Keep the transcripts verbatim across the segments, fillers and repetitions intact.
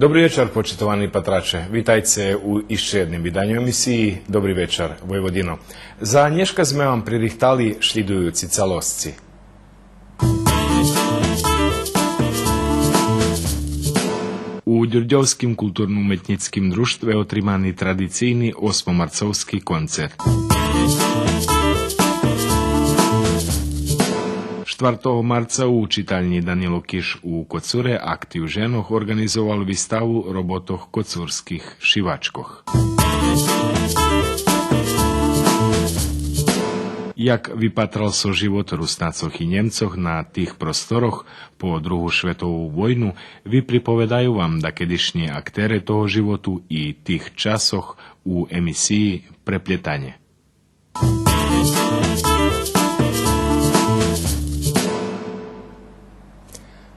Добри вечар, почитовани патраче. Витайце у ище єдним виданю емисиї Добри вечар, Войводино. За нєшка зме вам пририхтали шлїдуюци цалосци. У Дюрдьовским културно-уметнїцким дружтве отримани традицийни осмомарцовски концерт. Штвартого марца у читальнї Данило Киш у Коцуре Актив женох орґанизовал виставу роботох коцурских шивачкох. Як випатрал со живот Руснацох и Нємцох на тих просторох по Другу шветову войну, виприповедаю вам дакедишнї актере того животу и тих часох у емисиї Преплєтанє.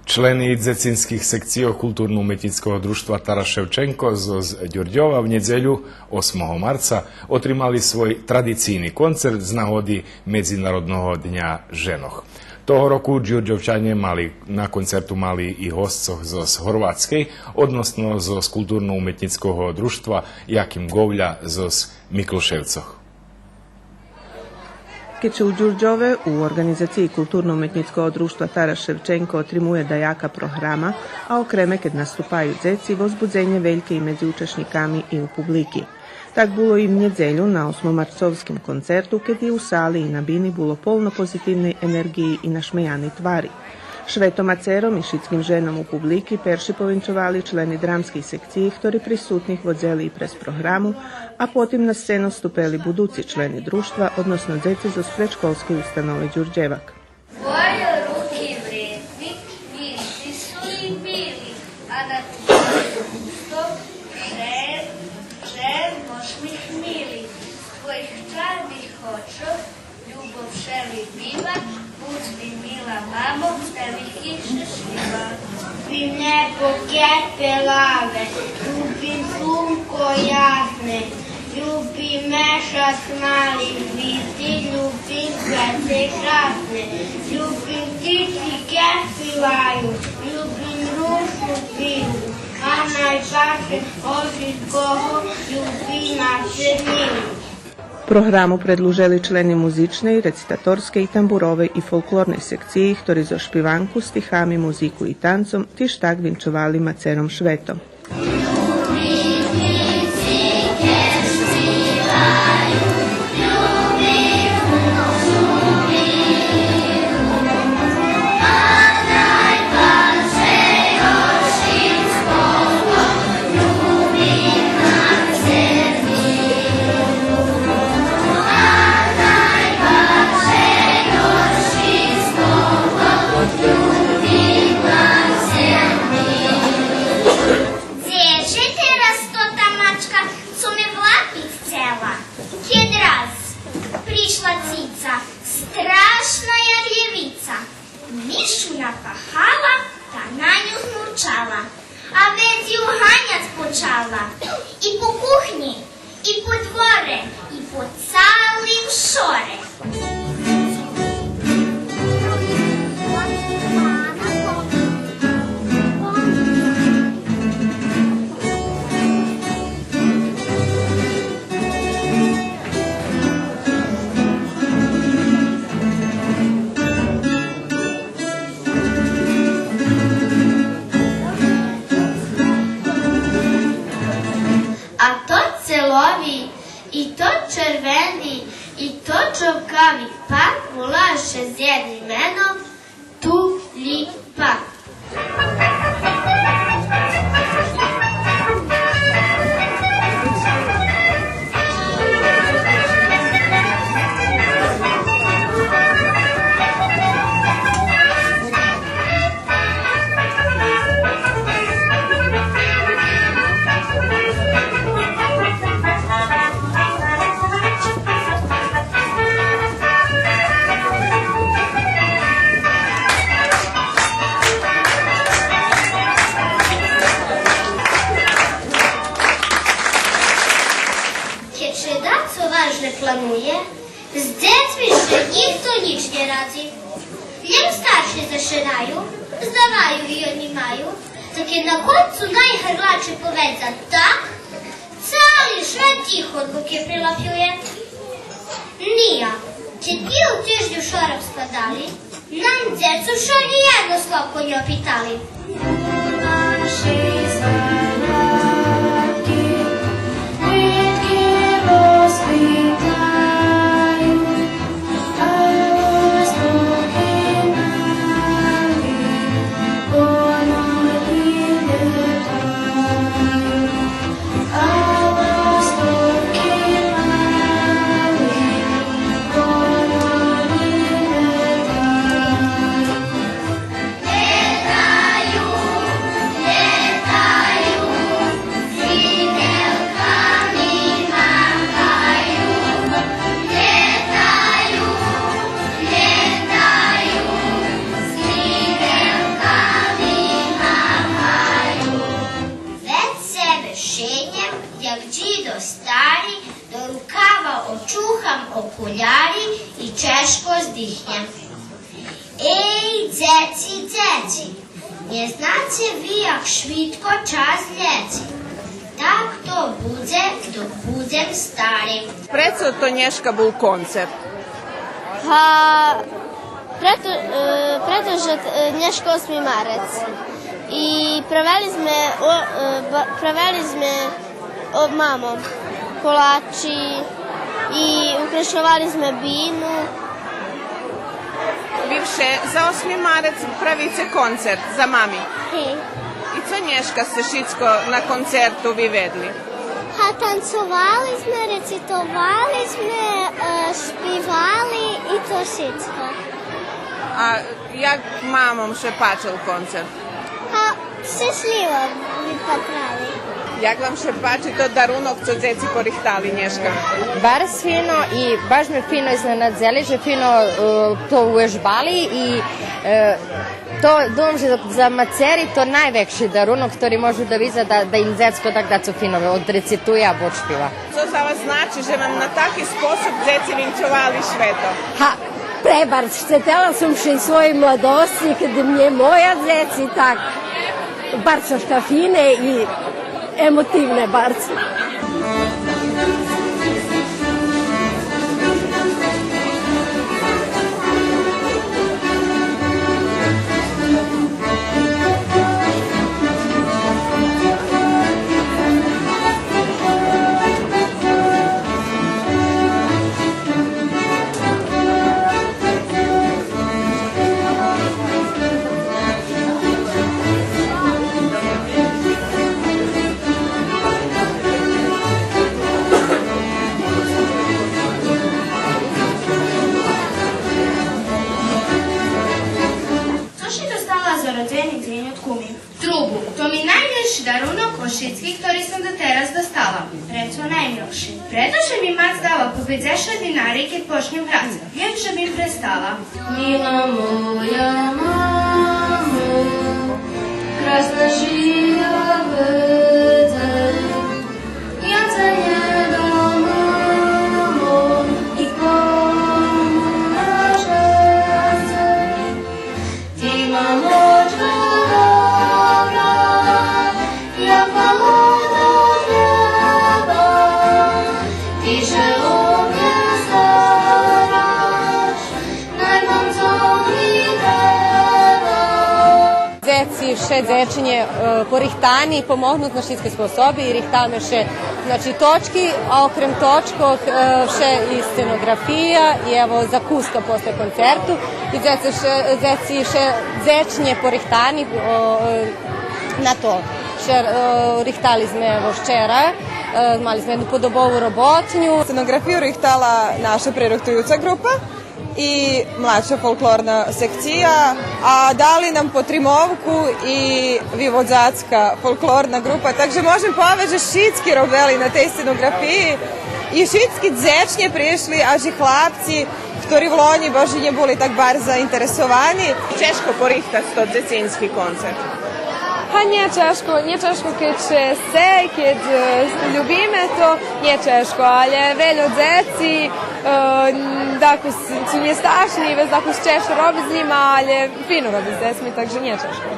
Члени дзецинских секцийох Културно-уметнїцкого дружтва Тарас Шевченко зоз Дюрдьова в нєдзелю, осмого марца, отримали свой традицийни концерт з нагоди Медзинародного дня женох. Того року Дюрдьовчанє мали, на концерту мали и госцох зоз Горватскей, односно зоз Културно-уметнїцкого дружтва Яким Говля зоз Миклошевцох. Кед ше у Дюрдьове у орґанизациї Културно-уметнїцкого дружтва Тарас Шевченко отримує даяка програма, а окреме кед наступаю дзеци, возбудзенє вельке и медзи учашнїками и у публики. Так було и в нєдзелю на осмомарцовским концерту, кед и у сали и на бини було полно позитивней енерґиї и нашмеяни твари. Швето мацером и шицким женом у публики перши повинчовали члени драмскей секциї, хтори присутних водзели и през програму, а потим на сцену ступели будуци члени дружтва, односно дзеци зоз предшколскей установи Дюрдьовак. Твоє руки вредни, виши су и мили, а на твоє усто жен, жен ошмих мили. З твоїх чарних очох любов шелїбива, будз ми мила, мамо, на вики щешлїва. Любим небо кед белаве, любим слунко ясне, любим мешац мали, видзи, любим свете красне, любим птици кед спиваю, любим рушу билу, а найбарже од шицкого любим мацер милу. Програму предлужели члени музичней, рецитаторскей, тамбуровей и фолклорней секциї, хтори зоз шпиванку, стихами, музику и танцом тиж так винчовали мацером швето. Дзе же тераз тота мачка, цо ме влапиц цела? Кед раз пришла цица, страшна ярєвица, мишу напахала, та на ню знурчала. А вец ю ганяц почала и по кухнї, и по дворе, и по цалим шоре. А тот целови, и тот червени, и тот човкави пар волац ше з єдним меном тулїпан. Кед ше дацо важне планує, з дзецми ше нїхто нїч нє радзи. Лєм старши зашедаю, здаваю и однїмаю, Кед на концу найгарлаче поведза так, цали швет тихо од буки прилапює. Ня, кед бим у тижню шораб складали, нам дзецо ше ниєдно словко нє опитали. Вец себе шинєм, як дїдо стари, до рукава очухам окуляри и чежко здихнєм. Ей, дзеци, дзеци, нє знаце ви як швидко час лєци. Так то будзе, док будзем стари. Прецо то нєшка бул концерт? Га, прето, е, прето же, е, нєшка осми марец. И правели зме, о, е, ба-, правели зме о, мамом колачи и украшовали зме бину. Ви вше за осми марец правице концерт за мами? Гей. И цо нєшка сце шицко на концерту виведли? Га, танцовали зме, рецитовали зме, е, шпивали и то шицко. А як мамом ше пачел концерт? Га, щешлїво випатрали. Як вам ше пачи тот дарунок цо дзеци порихтали нєшка? Барз фино и баш зме фино изненадзели же фино, е, то увежбали и, е, то, думам же за, за мацери то найвекши дарунок котри можу добиц, да, да им дзецко так дацо фино одрецитує або одшпива. Цо за вас значи же вам на таки способ дзеци винцовали швето? Га, пребарз, сцетела сом ше и своєй младосци, кед мнє моя дзеци так барз шта фине и емотивне барз. Цо ши достала за родзени дзень од куми? Трубу. То ми наймилши дарунок од шицких котри сом дотераз достала. Прецо наймилши. Прето же ми мац дала по пейдзешат динари, кед почнєм грац. Як же бим престала? Мила моя мамо, красна жия будзеш, я цо нє дам, мамо, и помогнеш. Ти, мамочко добра, як погода хлєба, ти ше о мнє стараш, най мам цо ми треба. Дзеци вше дзечнє, е, порихтани, помогнуц на шицки способи и рихтаме вше, значи, точки, а окрем точкох, е, вше и сценоґрафия, и ево закуска после концерту. И дзеци вше, дзеци вше дзечнє порихтани, о, е, на то. Вчер-, е, рихтали зме, ево, вчера, е, мали зме єдну подобову роботню. Сценоґрафию рихтала наша пририхтуюца ґрупа и младша фолклорна секция, а дали нам потримовку и виводзацка фолклорна ґрупа. Так же можем повесц же шицки робели на тей сценоґрафиї и шицки дзечнє пришли, аж и хлапци, хтори влонї баш и нє були так барз заинтересовани. Чежко порихтац тот дзецински концерт? Га, нє чежко, нє чежко, кед ше сце, кед, е, любиме то, нє чежко, алє вельо дзеци, е, дакус цо нє страшни, вец дакус чежко робиц з нїма, алє фино робиц з дзецми, так же нє чежко.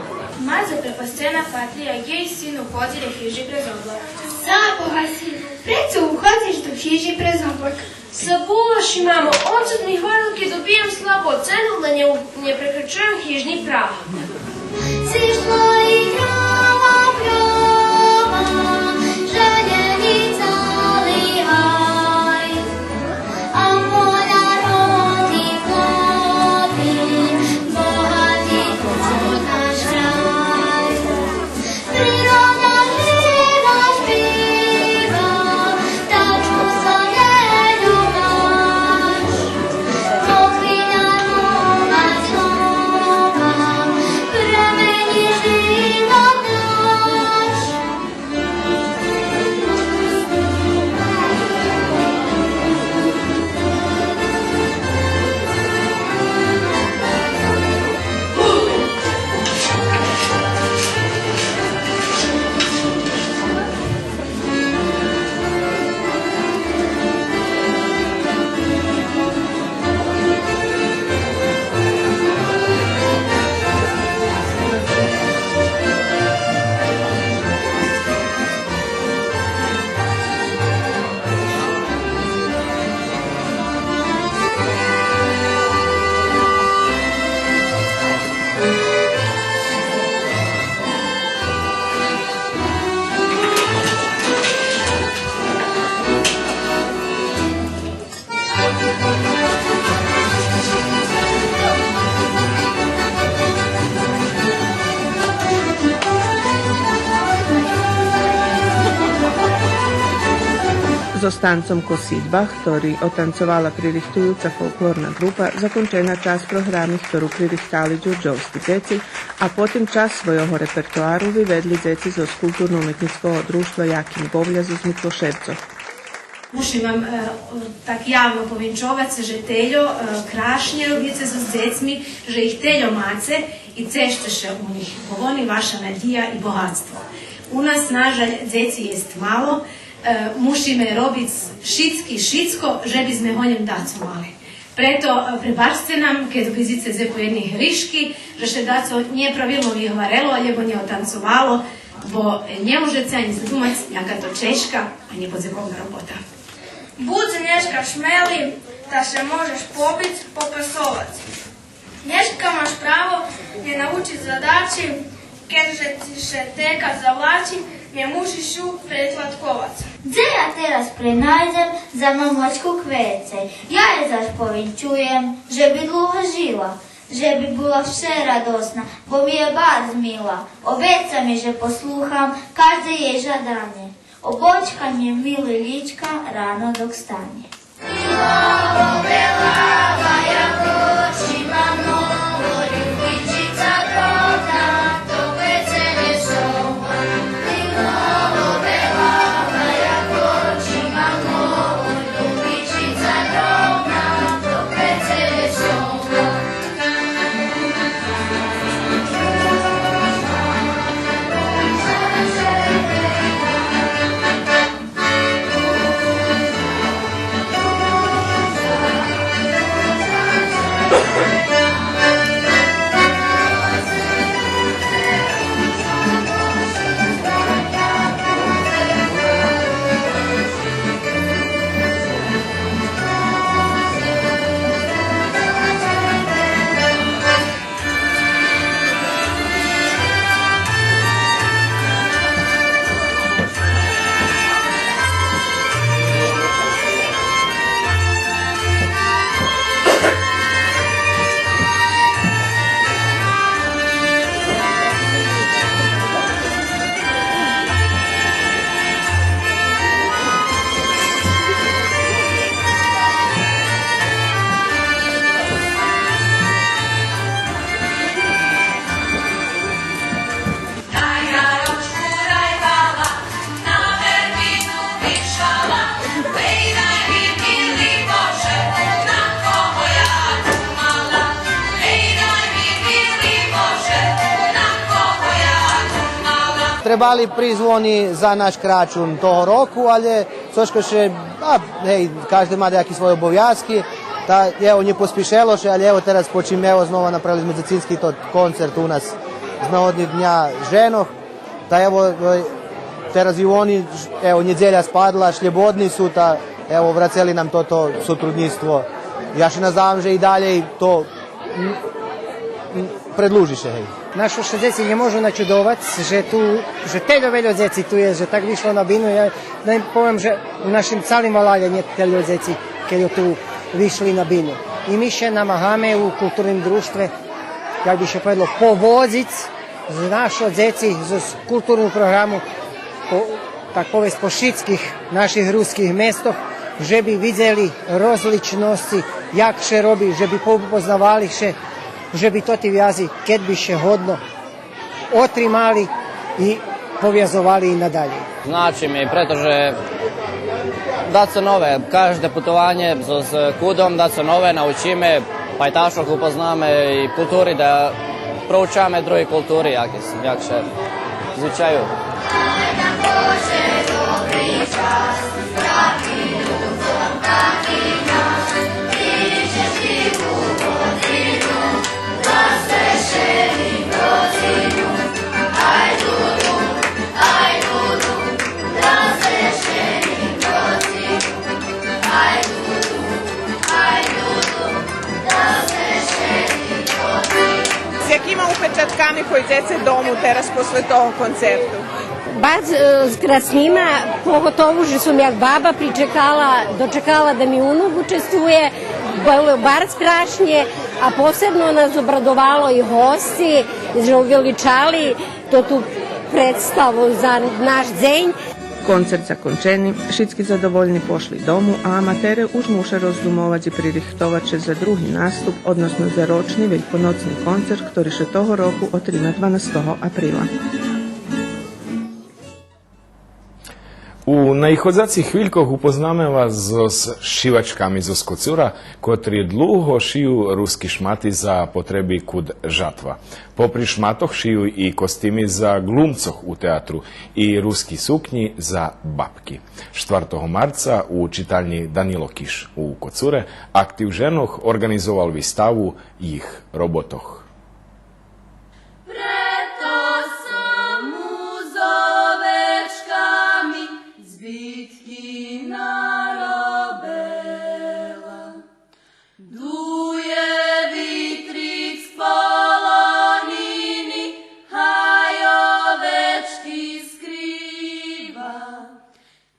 Маце, препасцена патлї, а ґей син уходзи до хижи през облак. За Бога, сину, прецо уходзиш до хижи през облак? Забула ши, мамо, онцо ми гварел кед добиям слабу оцену, да нє, нє прекрачуєм хижни праг. Зоз танцом Косидба, хтори отанцовала пририхтуюца фолклорна ґрупа, закончена часц програми хтору пририхтали дюрдьовски дзеци, а потим часц свойого репертоару виведли дзеци зоз Културно-уметнїцкого дружтва Яким Говля зоз Миклошевцох. Мушим вам, е, так явно повинчовац же тельо, е, крашнє робице зоз дзецми, же их тельо маце и цешце ше у них, бо вони ваша надїя и богатство. У нас, нажаль, дзеци єст мало, е, мушиме робиц шицки шицко же бизме голєм дацо мали. Прето, е, пребачце нам кед видзице дзе по єдни гришки, же ше дацо нєправилно вигварело, алєбо нє отанцовало, бо нє можеце анї задумац яка то чежка, анї подзековна робота. Будз нєшка шмели, та ше можеш побиц, попасовац. Нєшка маш право нє научиц задачи, кед же ци ше тека завлачи, нє мушиш ю претладковац. Дзе я тераз пренайдзем за мамочку квецей? Я єй заш повинчуєм, же би длуго жила, же би була вше радосна, бо ми є барз мила. Обеца ми же послухам кажде єй жаданє. Обочка нє мили лїчка рано док станє. Требали приз вони за наш крачун того року, але цошка ше, а, гей, кажди ма даяки свойо обовязки, та, ево, нє поспишело ше, але, ево, тераз почиме, ево, знова направили зме дзецински тот концерт у нас. З нагоди Дня женох, та ево, е, тераз и вони, ево, нєдзеля спадла, шлєбодни су, та ево, врацели нам тото сотруднїцтво. Я ше наздавам же и далєй то, м, м, предлужи ше, гей. Нашо ше дзеци нє можу начудовац же ту, же тельо вельо дзеци ту є, же так вишло на бину. Я нє повем же у нашим цалим валалє нє тельо дзеци, кельо ту вишли на бину. И ми ше намагаме у културним дружтве, як би ше поведло, поводзиц з нашо дзеци, з, з културну програму, по, так повесц, по шицких наших руских местох, же би видзели розличносци, як ше роби, же би поупознавали ше, же би тоти вязи, кед би ше годно, отримали и повязовали и надалєй. Значи ми, прето же дацо нове, кажде путованє зоз, з Кудом, дацо нове научиме, пайташох упознаме и култури, да проучаме други култури, яки су, як ше звичаю. З якима упечатками пойдзеце дому тераз после того концерту? Барз, е, з краснима, поготово же сом як баба причекала, дочекала да ми унук учествує, было барз крашнє, а посебно нас обрадовало и госци, же увеличали тоту представу за наш дзень. Концерт закончени, шицки задовольни пошли дому, а аматере уж муше роздумовац и пририхтовац ше за други наступ, односно за рочни вельконоцни концерт, котри ше того року отрима дванастого априла. У наиходзацих хвилькох упознаме вас зоз шивачками зоз Коцура, котри длуго шию руски шмати за потреби куд жатва. Попри шматох шию и костими за глумцох у театру и руски сукнї за бабки. Штвартого марца у читальнї Данило Киш у Коцуре актив женох орґанизовал виставу їх роботох. Прето сом му з овечками збиткї наробела. Дує витрик з полонини, гай овечки скрива.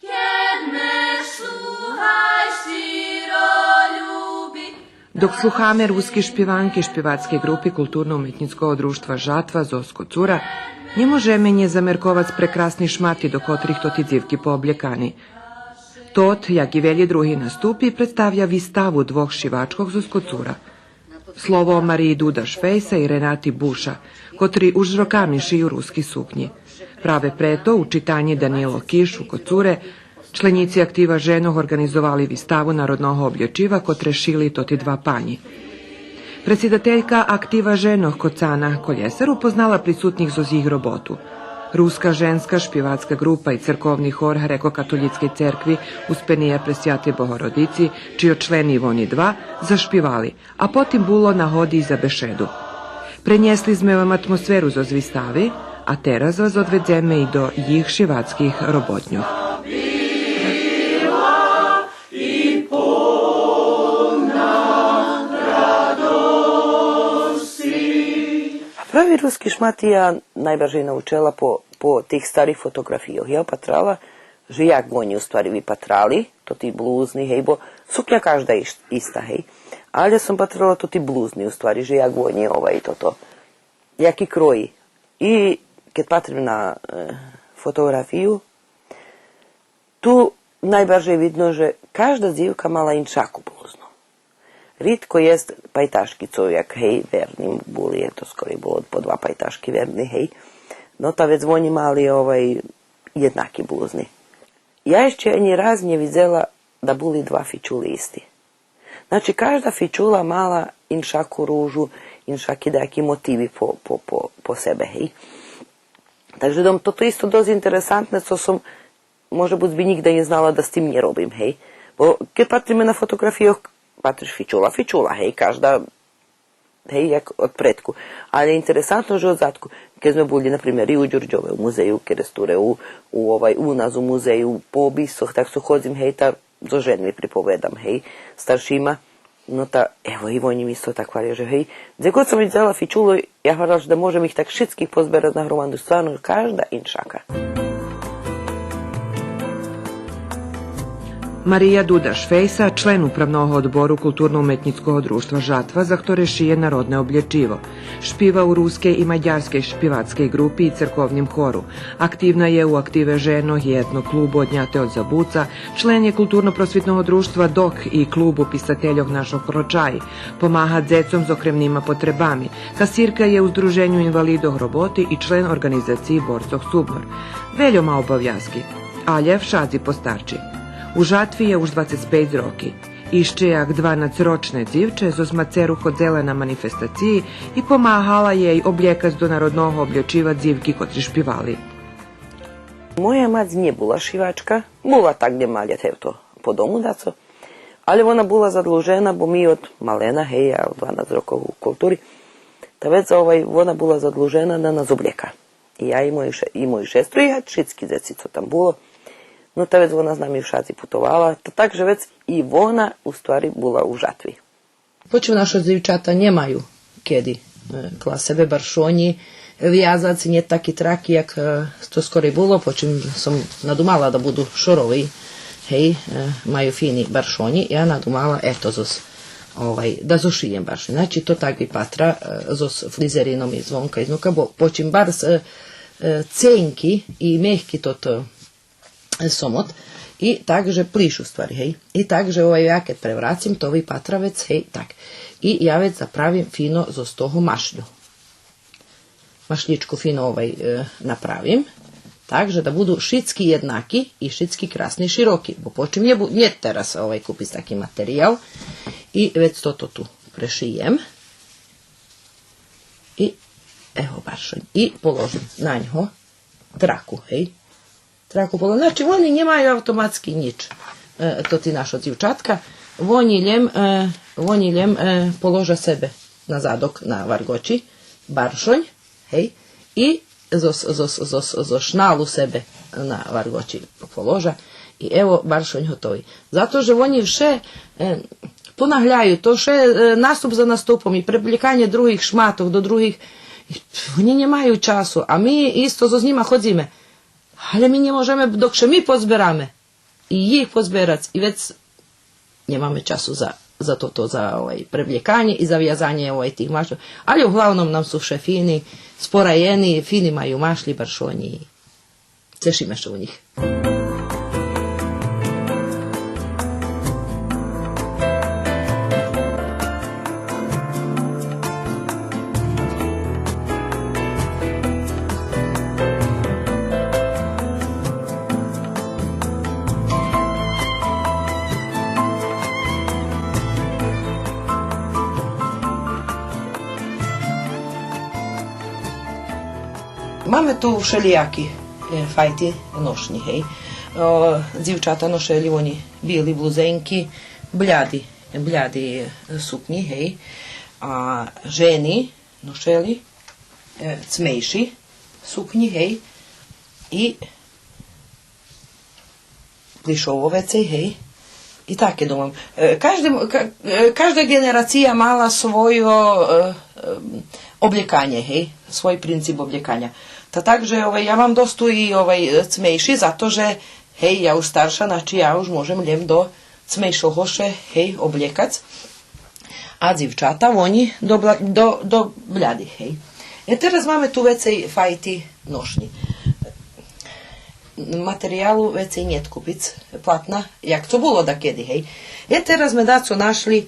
Кед ме шлугай щиро люби. Док слухаме руски шпиванки шпивацкей ґрупи Културно-уметнїцкого дружтва Жатва зоз Коцура, нє можеме нє замерковац прекрасни шмати до котрих тоти дзивки пооблєкани. Тот, як и велї други наступи, представя виставу двох шивачкох зоз Коцура. Слово Мариї Дуда-Швейса и Ренати Буша, котри уж роками шию руски сукнї. Праве прето у читанї Данило Киш у Коцуре членїци актива женох орґанизовали виставу народного облєчива котре шили тоти два панї. Предсидателька актива женох Коцана Колєсар упознала присутних зоз їх роботу. Руска женска шпивацка ґрупа и церковни хор Грекокатолїцкей церкви Успения Пресвятей Богородици, чийо члени вони два, зашпивали, а потим було нагоди и за бешеду. Пренєсли зме вам атмосферу зоз вистави, а тераз вас одведземе и до їх шивацких роботньох. А прави руски шмати я найбаржей научела по, по тих старих фотоґрафийох. Я опатрала же як вони у ствари випатрали, тоти блузни, гей, бо сукня кажда иш-, иста, гей. Але сом патрела тоти блузни у ствари, же як вони, овай, тото, яки крой. И кед патрим на, е, фотоґрафию, ту найбаржей видно же кажда дзивка мала иншаку блузну. Ридко єст пайташки, цо як, гей, верни були, ето, скорей було по два пайташки верни, гей. Но та вец вони мали, овай, єднаки блузни. Я ище анї раз нє видзела да були два фичули исти. Значи, кажда фичула мала иншаку ружу, иншаки даяки мотиви по, по, по, по себе, гей. Так же дом, тото исто досц интересантне, цо сом, може буц, би нїґда нє знала да з тим нє робим, гей. Бо кед патриме на фотоґрафийох, патриш фичула, фичула, гей, кажда Гей, як од предку. Але интересантно же од задку, кед зме були, на пример, и у Дюрдьове, у музею у Керестуре, у, у, овай, у нас у музею, по обисцох, так су ходзим, гей, та зоз женми приповедам, гей, старшима. Но та, ево, и вони ми исто так гваря же, гей, дзе год сом видзела фичуло, я гварела же да можем их так шицких позберац на громаду, стварно, кажда иншака. Мария Дуда Швейса, член Управного одбору Културно-уметнїцкого дружтва „Жатва”, за хторе шиє народне облєчиво. Шпива у рускей и мадярскей шпивацкей ґрупи и церковним хору. Активна є у активе женох и етно-клубу „Одняте од забуца”, член є Културно-просвитного дружтва „Док” и Клубу писательох „Нашо крочай”. Помага дзецом з окремнима потребами. Касирка є у Здруженю инвалидох роботи и член орґанизациї борцох „Субнор”. Вельо ма обовязки, алє вшадзи постарчи. У „Жатви” є уж двацец пейц роки. Ище як дванацрочне дзивче зоз мацеру ходзела на манифестациї и помагала єй облєкац до народного облєчива дзивки котри шпивали. Моя мац нє була шивачка, була так нємалє тевто по дому дацо, алє вона була задлужена, бо ми од малена, гей, я дванац рокох у култури, та вец, овай, вона була задлужена да нас облєка. И я и мою ше-, и мою шестру, и шицки дзеци цо там було. Но, та вец вона з нами вшадзи путовала, та так же вец и вона у ствари була у „Жатви”. Почим нашо дзивчата нємаю кеди, е, кла себе баршонї вязац, нє таки траки, як, е, то скорей було, почим сом надумала да буду шорови, гей, е, маю фини баршонї, я надумала, ето, зоз, овай, да зошиєм баршонї. Значи, то так випатра, е, зоз флизерином и звонка и знука, бо почим барз, е, е, ценки и мегки тот, е, сомот, и так же плиш у ствари, гей. И так же, овай, я кед преврацим, то випатра вец, гей, так. И я вец заправим фино зоз того машлю. Машлїчку фино, овай, е, направим, так же да буду шицки єднаки и шицки красни и широки, бо почим нє бу-, нє тераз, овай, купиц таки материял. И вец тото ту прешиєм. И, ево, баршонї. И положим на нього траку, гей. Траку поло-, значи, вони нємаю автоматски нїч. Е, тоти нашо дзивчатка, вони лєм, е, вони лєм, е, положа себе на задок на варґочи, баршонь, гей, и зоз, зоз, зоз, зоз шналу себе на варґочи положа. И ево, баршонь готови. Зато же вони вше, е, понагляю, то вше, е, наступ за наступом и преблєканє других шматох до других, вони нємаю часу, а ми исто зоз нїма ходзиме. Алє ми нє можеме, док ше ми позбераме и їх позберац, и вец нємаме часу за, за тото, за, овай, преблєканє и за вязанє, овай, тих машлох. Алє углавном нам су вше фини, спораєни, фини маю машлї, баршонї. Цешиме ше у нїх. Маме ту вшелїяки, е, файти ношнї, гей. О, дзивчата ношели вони били блузенки, бляди, бляди, е, сукнї, гей. А жени ношели, е, цмейши сукнї, гей, и плишово вецей, гей. И таке думам. Е, кажде, ка-, е, кажда ґенерация мала свойо, е, е, облєканє, гей, свой принцип облєканя. Та так же, овай, я мам досц и, овай, е, цмейши, зато же, гей, я уж старша, значи я уж можем лєм до цмейшого ше, гей, облєкац. А дзивчата, вони до бла-, до, до блядих, гей. Е, тераз маме ту вецей файти ношнї. Материялу вецей нєт купиц, платна, як то було дакеди, гей. Е, тераз зме дацо нашли,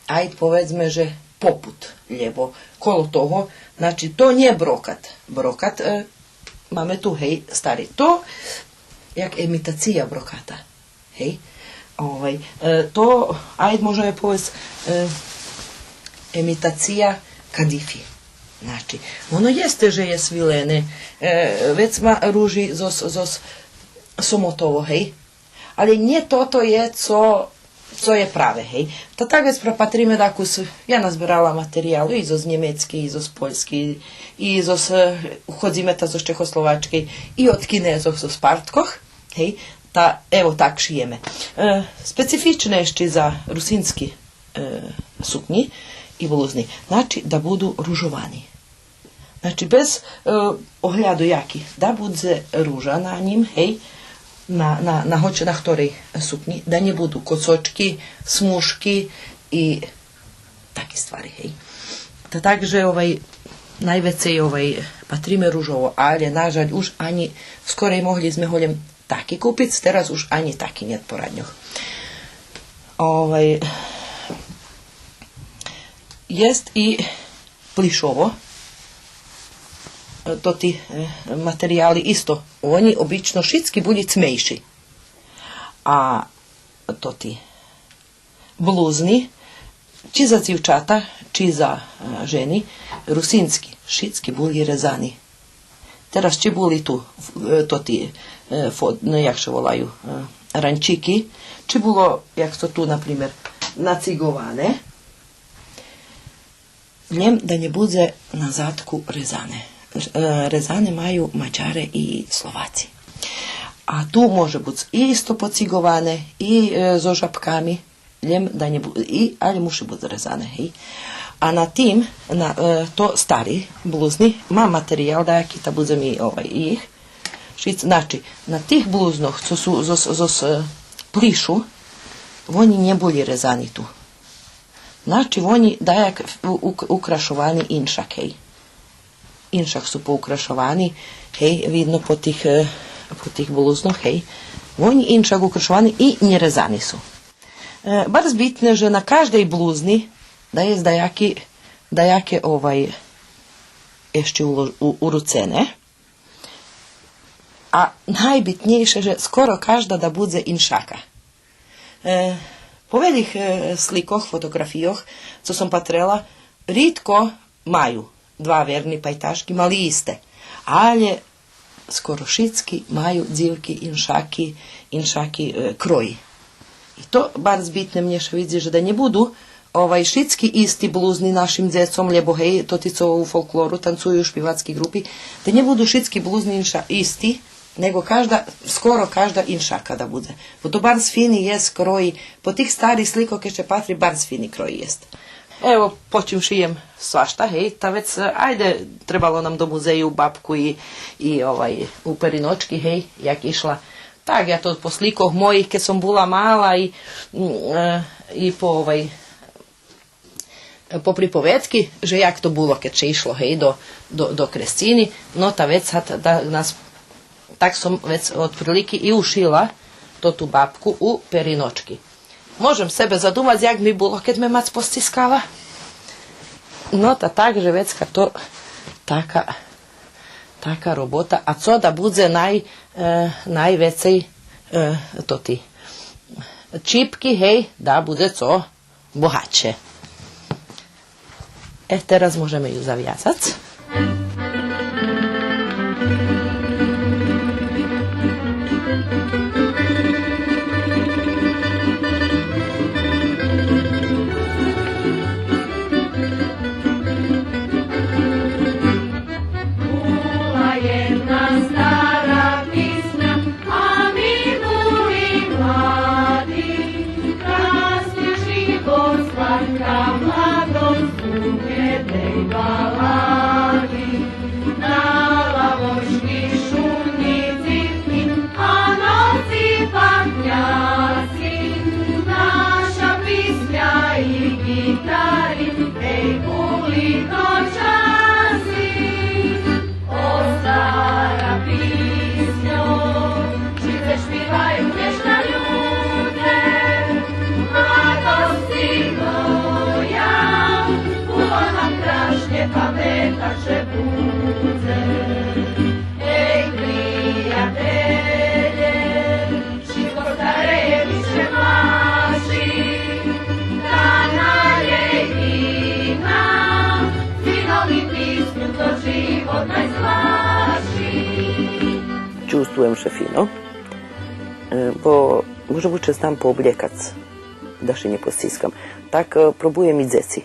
айд поведзме же попут, лєбо коло того, значи, то нє брокат. Брокат, е, маме ту, гей, стари. То як емитация броката. Гей? Овай, е, то, айд можеме повесц, е, емитация кадифи. Значи, воно єсте же є свилене, е, вец ма ружи зоз, зоз сомотово, гей? Алє нє тото є цо цо є праве, гей. Та так вец пропатриме дакус, я назберала материялу и зоз Нємецки, и зоз Польски, и зоз, е, уходзиме та зоз Чехословачки, и од Кинезох зоз парткох, гей, та ево так шиєме. Е, специфичне ище за русински, е, сукнї и блузни, значи да буду ружовани. Значи, без, е, огляду яки, да будзе ружа на нїм, гей, на, на, на гоч на хторей сукнї, да нє буду косочки, смужки и таки ствари, гей. Та так же, овай, найвецей, овай, патриме ружово, але, на жаль, уж анї, скорей могли зме голєм таки купиц, тераз уж анї таки нєт по радньох. Овай, єст и плишово. Е, тоти, е, материяли исто. Вони обично шицки були цмейши. А тоти блузни, чи за дзивчата, чи за, е, жени, русински, шицки були резани. Тераз чи були ту, е, тоти, е, фо-, ну, як ше волаю, е, ранчики, чи було, як то ту, например, нациґоване, лєм да нє будзе на задку резане. Е, резане маю Мадяре и Словаци. А ту може буц и исто поциґоване, и, е, зоз жабками, лєм да нє бу-, и, але муши буц резане, гей. А на тим, на, е, то стари блузни, мам материял даяки, та будзе ми, овай, их шиц. Значи, на тих блузнох, цо су зоз, зоз, е, плишу, вони нє були резани ту. Значи, вони даяк у-, ук-, украшовани иншак, гей. Иншак су поукрашовани, гей, видно по тих, е, по тих блузнох, гей. Вони иншак украшовани и нє резани су. Е, барз битне же на каждей блузни да єст даяки, даяке, овай, ище уло-, у-, уруцене. А найбитнєйше же скоро кажда да будзе иншака. Е, по велїх, е, сликох, фотоґрафийох, цо сом патрела, ридко маю два верни пайташки, мали исте. Але скоро шицки маю дзивки иншаки, иншаки, е, крої. И то барз битне мнє ше видзи же да нє буду, овай, шицки исти блузни нашим дзецом, лєбо, гей, тоти цо у фолклору танцую, шпивацки ґрупи, да нє буду шицки блузни инша-, исти, Нєґо кажда, скоро кажда иншака да будзе. Бо то барз фини єст крой, по тих старих сликох кед ше патри, барз фини крой єст. Ево, по чим шиєм свашта, гей, та вец, е, айде, требало нам до музею бабку и, и, овай, у периночки, гей, як ишла. Так, я то по сликох моїх, кед сом була мала и, м, е, и по, овай, по приповедки, же як то було кед ше ишло, гей, до, до, до кресцини, но та вец, гад, да, нас, так сом вец отприлики и ушила тоту бабку у периночки. Можем себе задумац як ми було кед ме мац постискала. Но та так же вецка то така, така робота. А цо да будзе най-, е, найвецей, е, тоти чипки, гей, да будзе цо богатше. Е, тераз можеме ю завязац. Була єдна стара писня, а ми були млади, красни живот, сладка младост, у медей балади. На лавочки шумни дзивки, а носци пахняци, наша писня и ґитари, гей, були то часи. О, стара писньо, чи це шпиваю нєшка людзе? Младосци моя, було нам крашнє, паметац ше будзе. Гей, приятелє, шицко стареє, више плаши, та налєй вина, синови, писню, то живот найслаши. Чувствуєм ше фино, е, бо може буц ше знам пооблєкац. да ше нє постискам. Так, е, пробуєм и дзеци.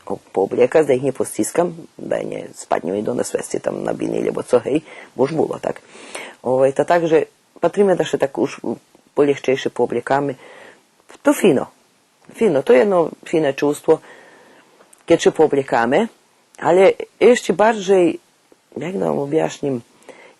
О, пооблєкац, да их нє постискам, да нє спадню ми до несвести там на бини, лєбо цо, гей, бо уж було так. Овай, та так же, патриме да ше так уж полєгчейше пооблєкаме. То фино. Фино, то єдно фине чувство, кед ше пооблєкаме, але ище баржей, як да вам обяшнїм,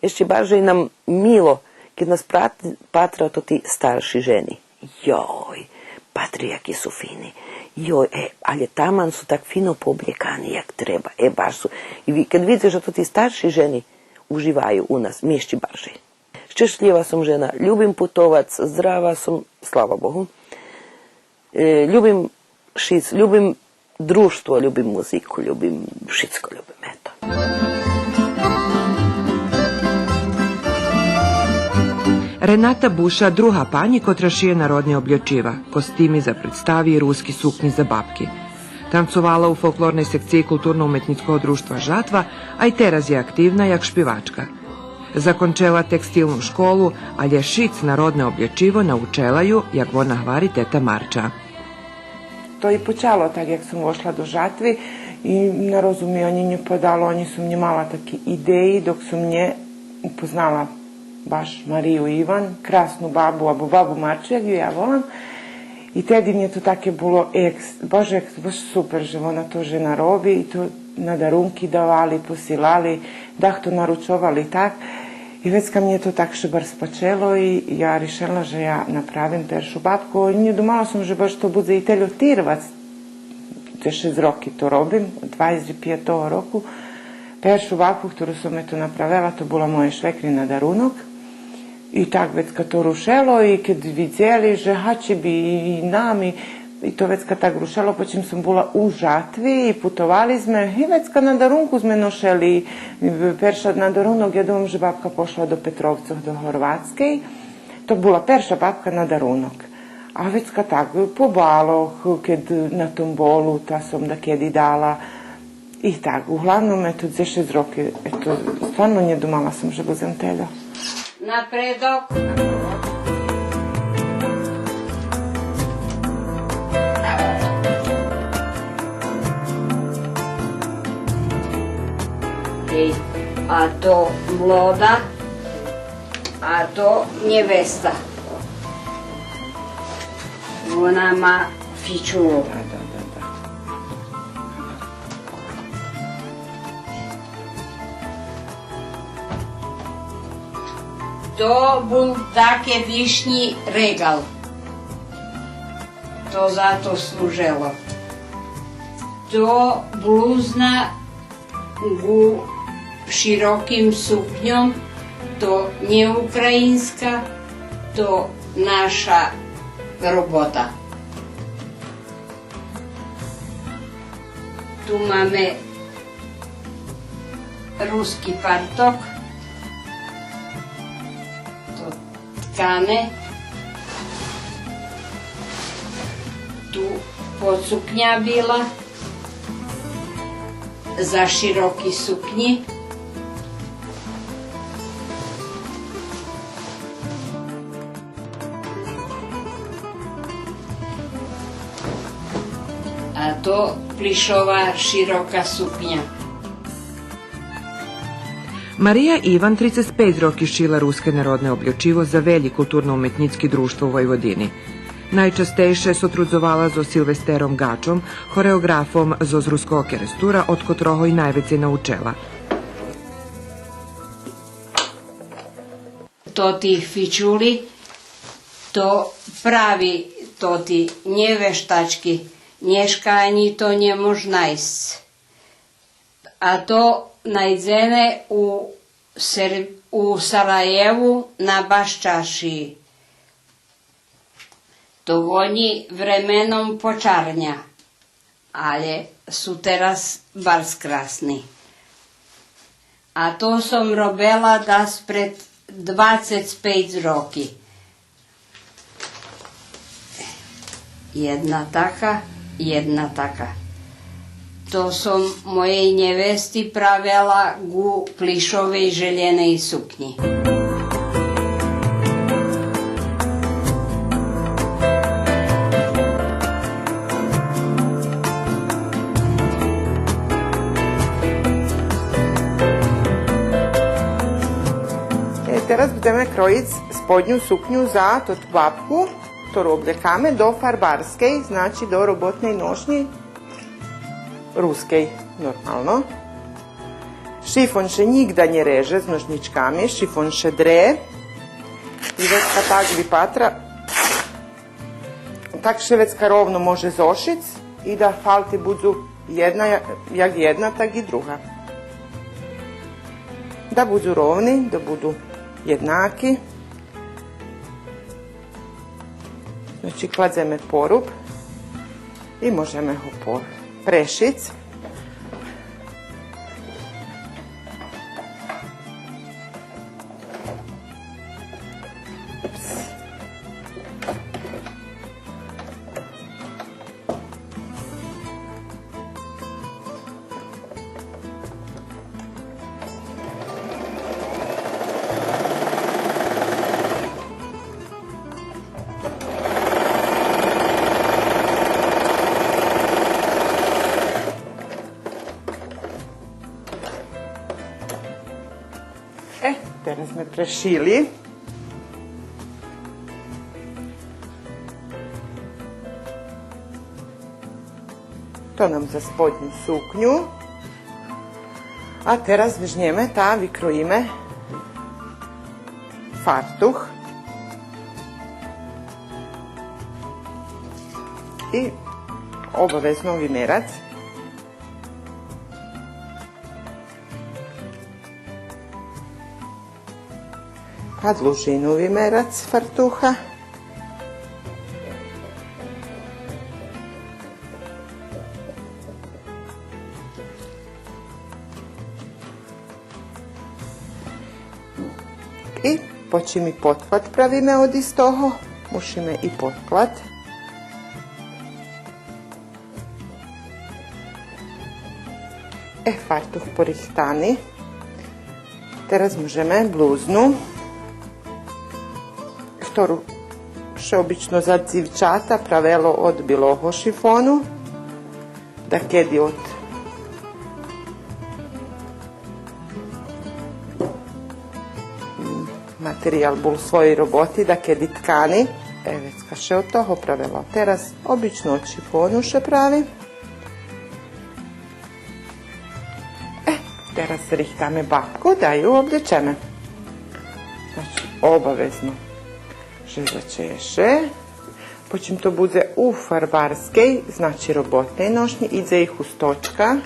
ище баржей нам мило, кед нас прат-, патра тоти старши жени. Йой, патри, яки су фини. Йой, е, але таман су так фино пооблєкани, як треба. Е, баш су. И ви-, кед видзице же тоти старши жени уживаю у нас, ми ище баржей. Щешлїва сом жена, любим путовац, здрава сом, слава Богу. Е, любим шиц, любим дружтво, любим музику, любим шицко, любим, ето. Рената Буша, друга панї котра шиє народне облєчива, костими за представи и руски сукнї за бабки. Танцовала у фолклорней секциї Културно-уметнїцкого дружтва Жатва, а и тераз є активна як шпивачка. Закончела текстилну школу, але шиц народне облєчиво научела ю, як вона гвари, тета Марча. То и почало так, як сом вошла до Жатви и на розумиянє нє падало, анї сом нє мала таки идеї, док сом нє упознала баш Марию Иван, красну бабу, або бабу Марчу, як ю я волам. И теди мнє то таке було екс-, боже, екс-, баш супер же вона то жена роби, и то на дарунки давали, посилали, дахто наручовали так. И вецка мнє то так ше барз пачело и я ришела же я направим першу бабку. Нє думала сом же баш то будзе и тельо тирвац. Дзе шейсц роки то робим, од двацец пиятого року. Першу бабку, котру сом ето направела, то була моєй швекри на дарунок. И так вецка то рушело, и кед видзели же гачи би и, и нам, и, и то вецка так рушело, почим сом була у Жатви и путовали зме, и вецка на дарунку зме ношели. Перша на дарунок, я думам же бабка пошла до Петровцох, до Горватскей. То була перша бабка на дарунок. А вецка так, по балох, кед на томболу, та сом дакеди дала. И так, углавном, ето, дзе шейсц роки, ето, стварно нє думала сом же будзем тельо. Напредок. Гей, а то млода, а то нєвеста. Вона ма фичулу. Да, да, да, да. То бул дакедишнї регал. То за то служело. То блузна гу широким сукньом, то нє украйинска, то наша робота. Ту маме руски фарток, то ткане. Ту подсукня била за широки сукнї. А то плишова широка сукня. Мария Иван трицец пейц роки шила руске народне облєчиво за велї културно-уметнїцки дружтво у Войводини. Найчастейше сотрудзовала зоз Силвестером Гачом, хореоґрафом зоз Руского Керестура, од котрого и найвецей научела. Тоти фичули, то прави тоти, нє вештачки, нєшка анї то нє мож найсц. А то найдзене у Сер-, у Сараєву на Башчашиї. То вонї временом почарня, але су тераз барз красни. А то сом робела дас пред двацец пейц роки. Єдна така, єдна така. То сом моєй нєвести правела гу плишовей желєней сукнї. будземе кроїц сподню сукню за тоту бабку, котру облєкаме до фарбарскей, значи до роботней ношнї, рускей, нормално. Шифон ше нїґда нє реже з ношнїчками, шифон ше дре. И вецка так випатра. Так ше вецка ровно може зошиц и да фалти будзу єдна, як єдна, так и друга. Да будзу ровни, да буду єднаки. Значи, кладземе поруб и можеме го по-, прешиц. Е, тераз зме прешили. То нам за сподню сукню. А тераз вежнєме та викроїме фартух. И обавезно вимерац. Па длужину вимерац фартуха. И почим и подклад правиме од истого, мушиме и подклад. Е, фартух порихтани. Тераз можеме блузну, котру ше обично за дзивчата правело од билого шифону, дакеди од материял бул своєй роботи, дакеди ткани. Е, вецка ше од того правела. Тераз обично од шифону ше прави. Е, тераз рихтаме бабку да ю облєчеме. Значи, обавезно же зачеше. Почим то будзе у фарбарскей, значи роботней ношнї, идзе и хусточка.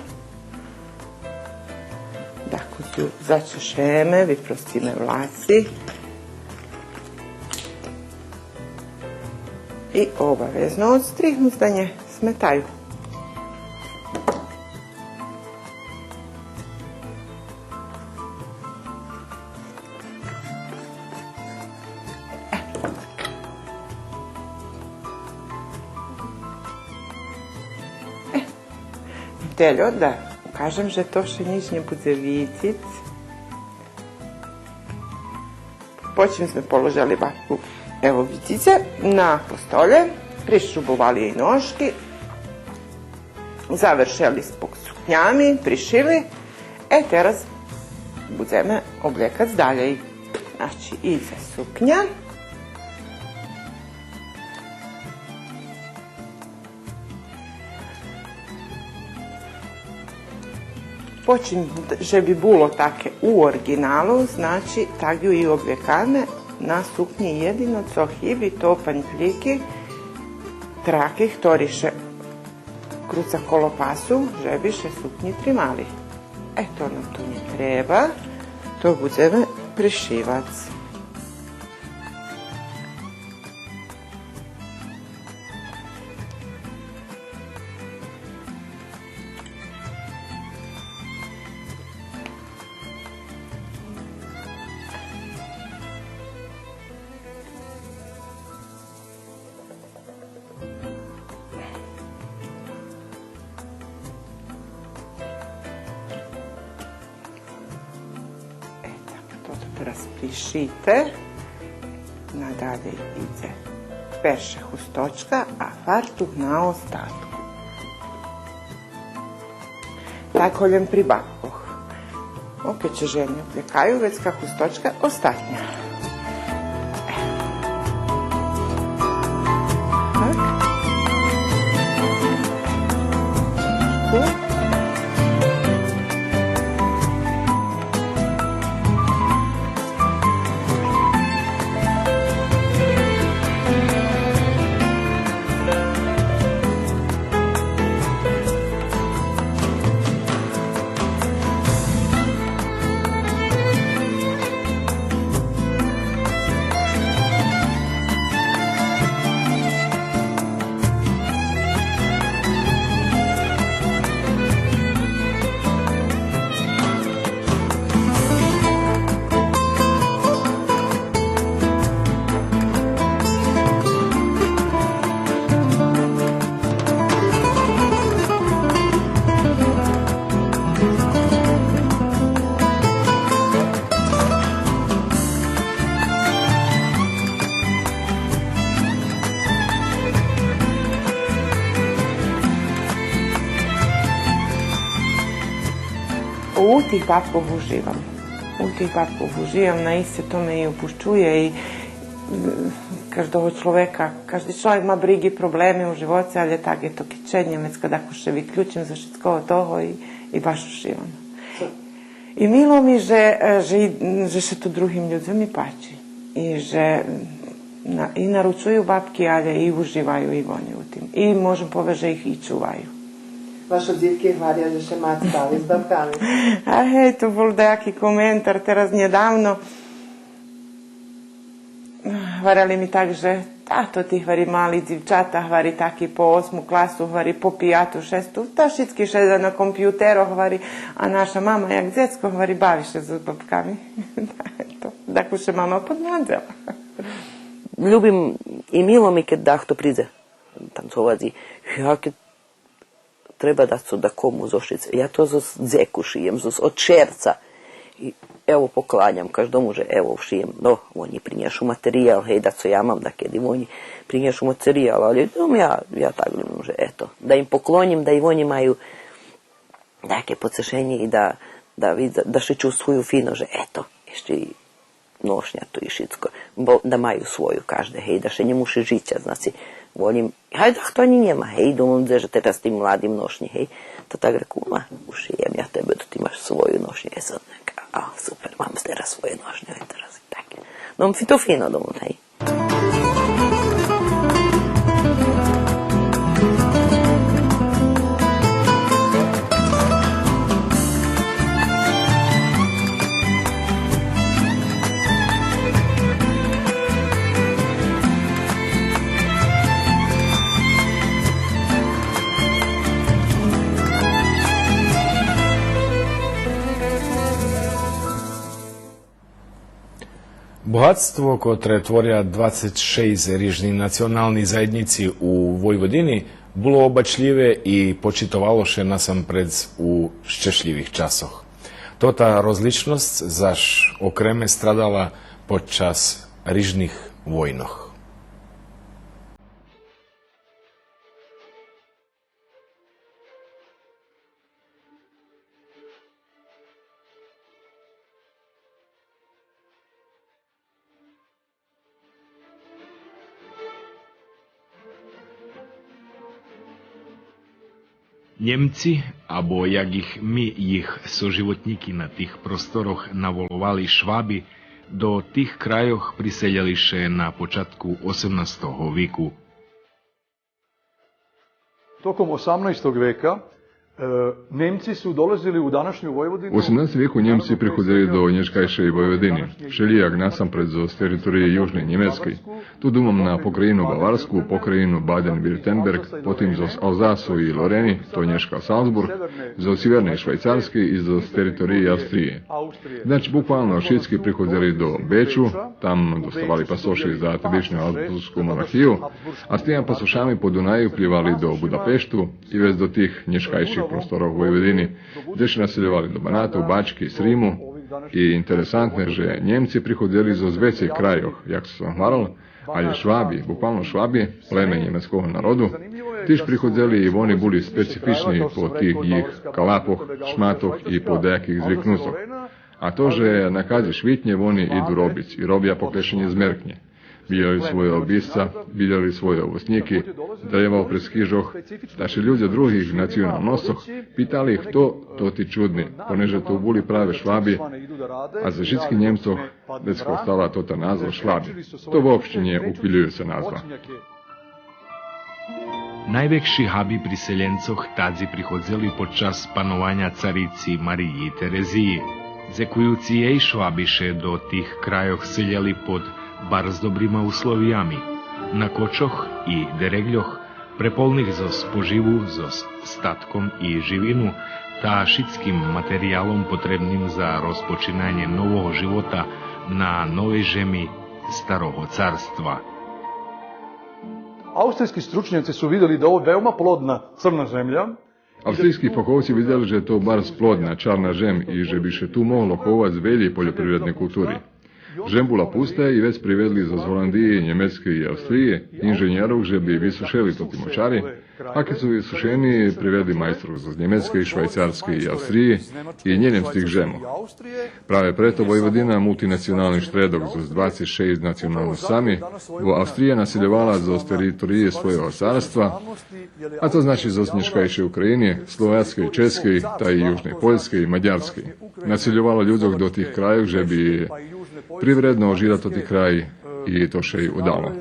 Дакус ю зачешеме, випростиме влаци. И обавезно одстригнуц да нє сметаю. Тельо, да укажем же то ше нїч нє будзе видзиц. Почим зме положели бабку, ево, видзице, на постолє, пришрубовали єй ношки, завершели з сукнями, пришили. Е, тераз будземе облєкац далєй. Значи, идзе сукня. Почим же би було таке у ориґиналу, значи, так ю и облєкаме на сукнї. Єдино цо хиби, то пантлїки траки, хтори ше круца коло пасу, же би ше сукнї тримали. Е, то нам ту нє треба, то будземе пришивац. Е, так, тото тераз пришите. Надалєй идзе перше хусточка, а фартух на остатку. Так голєм при бабкох. О, кед ше жени облєкаю, вецка хусточка остатня. У тих бабкох уживам. У тих бабкох уживам, наисце то ме и опущує и, м, каждого чловека, кажди чловек ма бриги, проблеми у живоце, алє так, ето, кед ше Нємецка, дакус ше виключим зоз шицкого того и, и баш уживам. И мило ми же, е, же, же ше то другим людзом и пачи. И же, м, на-, и наручую бабки, алє и уживаю и вони у тим. И можем повесц же их и чуваю. Вашо дзивки гваря же ше мат бави з бабками. А гей, то бул даяки коментар тераз нєдавно. Гварели ми так же, тато, ти, гвари, мали дзивчата, гвари, таки по осму класу, гвари, по пияту, шесту, та шицки шеда на компютерох, гвари, а наша мама, як дзецко, гвари, бави ше з бабками. Ето, дакус ше мама поднадзела. Любим и мило ми кед дахто придзе танцовац и я кед треба дацо дакому зошиц, я то зоз дзеку шиєм, зоз, од шерца. И ево, покланям каждому же ево шиєм. Но, вони принєшу материял, гей, дацо я мам дакеди, вони принєшу материял, алє, но, я, я так любим же, ето, да им поклоним, да и вони маю даяке поцешенє и да, да видза, да ше чувствую фино же, ето, ище и ношня то и шицко. Бо да маю свою кажде, гей, да ше нє муши жиц, значи, волїм, гей, дахто анї нєма, гей, думам же тераз тим младим ношнє, гей. Та так реку, ма, ушиєм я тебе, то ти маш свою ношню, е, сад, а, супер, мам тераз свою ношню, е, тераз и так. Но, фи-, то фино, думам, гей. Богатство котре творя двацец шейсц рижни национални заєднїци у Войводини було обачлїве и почитовало ше насампредз у щешлївих часох. Тота розличносц заш окреме страдала под час рижних войнох. Нємци, або як их ми, їх соживотнїки на тих просторох наволовали Шваби, до тих крайох приселєли ше на початку осемнастого вику. Tokom osamnaestog veka, e, Nemci su dolazili u današnju Vojvodinu. У осемнастим вику Нємци приходзели до нєшкайшей Войводини, вшелїяк, насампредз зоз териториї Южней Нємецкей. Ту думам на покраїну Баварску, покраїну Баден-Виртенберґ, потим зоз Алзасу и Лорени, то нєшка Салцбурґ, зоз сиверней Швайцарскей и зоз териториї Австриї. Значи, буквално шицки приходзели до Бечу, там доставали пасоши за тадишню Габсбурґску монархию, а з тима пасошами по Дунаю плївали до Будапешту и вец до тих нєшкайших просторох Войводини, дзе ше населйовали до Банату, Бачки, Сриму. И интересантне же Нємци приходзели зоз вецей крайох, як сом гварел, алє Шваби, буквално Шваби, племе нємецкого народу, тиж приходзели и вони були специфични по тих їх калапох, шматох и по даяких звикнуцох. А то же на кадзи швитнє вони иду робиц и робя поклешенє змеркнє. Видєли свойо обисца, видєли свойо овоснїки, древа упрез хижох, та ше людзе других националносцох питали хто тоти чудни, понеже то були праве Шваби, а за шицких Нємцох вецка остала тота назва Шваби. То вообще нє ухвилююца назва. Найвекши габи приселєнцох тадзи приходзели под час панованя царици Мариї Терезиї. Дзекуюци єй, Шваби ше до тих крайох селєли под барз добрима условиями, на кочох и дереґльох, преполних зоз поживу, зоз статком и живину, та шицким материялом потребним за розпочинанє нового живота на новей жеми Старого царства. Austrijski stručnjaci su vidjeli da ovo veoma plodna crna zemlja. Австрийски фаховци видзели же то барз плодна чарна жем и же би ше ту могло ховац велї польопривредни култури. Жем була пуста и вец приведли зоз Голандиї, Нємецкей и Австриї инженєрох же би висушели тоти мочари, а кед су висушени, приведли майстрох зоз Нємецкей, Швайцарскей и Австриї и нє лєм з тих жемох. Праве прето Войводина, мултинационални штредок зоз двацец шейсц националносцами, бо Австрия насельовала зоз териториї свойого царства, а то значи зоз нєшкайшей України, Словацкей, Ческей, та и Южней Польскей, Мадярскей. Насельовала людзох до тих крайох же би привредно ожила тоти край и то ше и удало.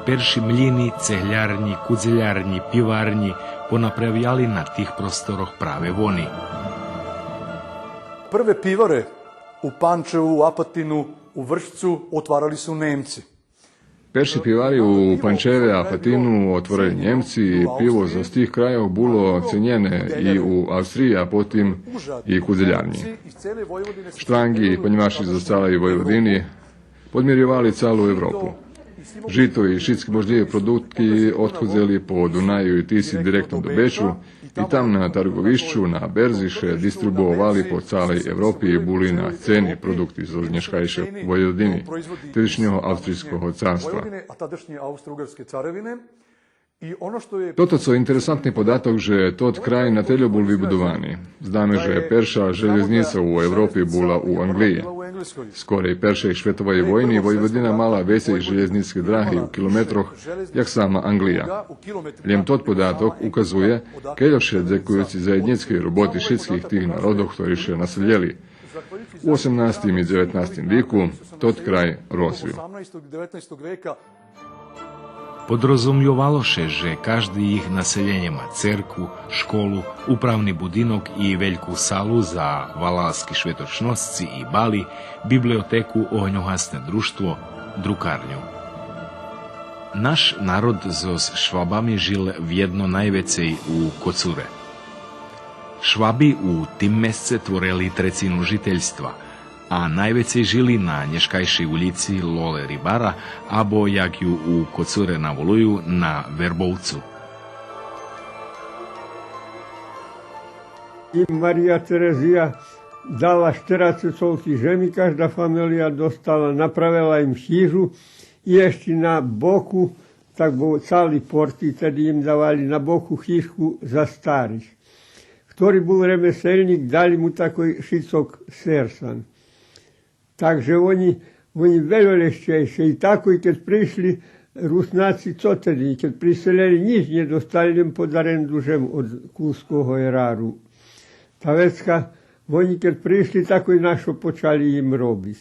Перши млїни, цеглярнї, кудзелярнї, пиварнї понаправяли на тих просторох праве вони. Прве пиваре у Панчеву, у Апатину, у Вршцу отварали су Немци. Перши пивари у Панчеве, Апатину отворели Нємци и пиво зоз тих крайох було ценєне и у Австриї, а потим и кудзелярнї. Штранґи и понємаши зоз цалей Войводини подмирйовали цалу Европу. Жито и шицки можлїви продукти одходзели по Дунаю и Тиси директно до Бечу, и там на тарґовищу, на берзи ше дистрибуовали по цалей Европи и були на цени продукти зоз нєшкайшей Войводини, тедишнього Австрийского царства. Тото цо интересантни податок же тот край на тельо бул вибудовани. Знаме же перша желєзница у Европи була у Анґлиї. Скорей Першей шветовей войни Войводина мала вецей желєзницки драги у километрох як сама Анґлия. Лєм тот податок указує кельо ше, дзекуюци заєднїцкей роботи шицких тих народох хтори ше населєли у осемнастим и дзеветнастим вику, тот край розвил. Подрозумйовало ше же кажди їх населєнє ма церкву, школу, управни будинок и вельку салу за валалски шветочносци и бали, библиотеку, огньогасне дружтво, друкарню. Наш народ зоз Швабами жил вєдно найвецей у Коцуре. Шваби у тим месце творели трецину жительства, а найвецей жили на нєшкайшей улїци Лоле Рибара, або як ю у Коцуре наволую, на Вербовцу. Им Мария Терезия дала штерацец солти жеми, кажда фамелия достала, направела им хижу и ище на боку, так бо цали порти теди им давали, на боку хижку за старих. Хтори бул ремеселнїк, дали му такой шицок серсан. Так же вони, вони вельо лєгчейше. И такой, кед пришли Руснаци, цо теди, кед приселєли, нїч нє достали, лєм под аренду жем од Кулского ерару. Та вецка вони кед пришли, такой нашо почали им робиц.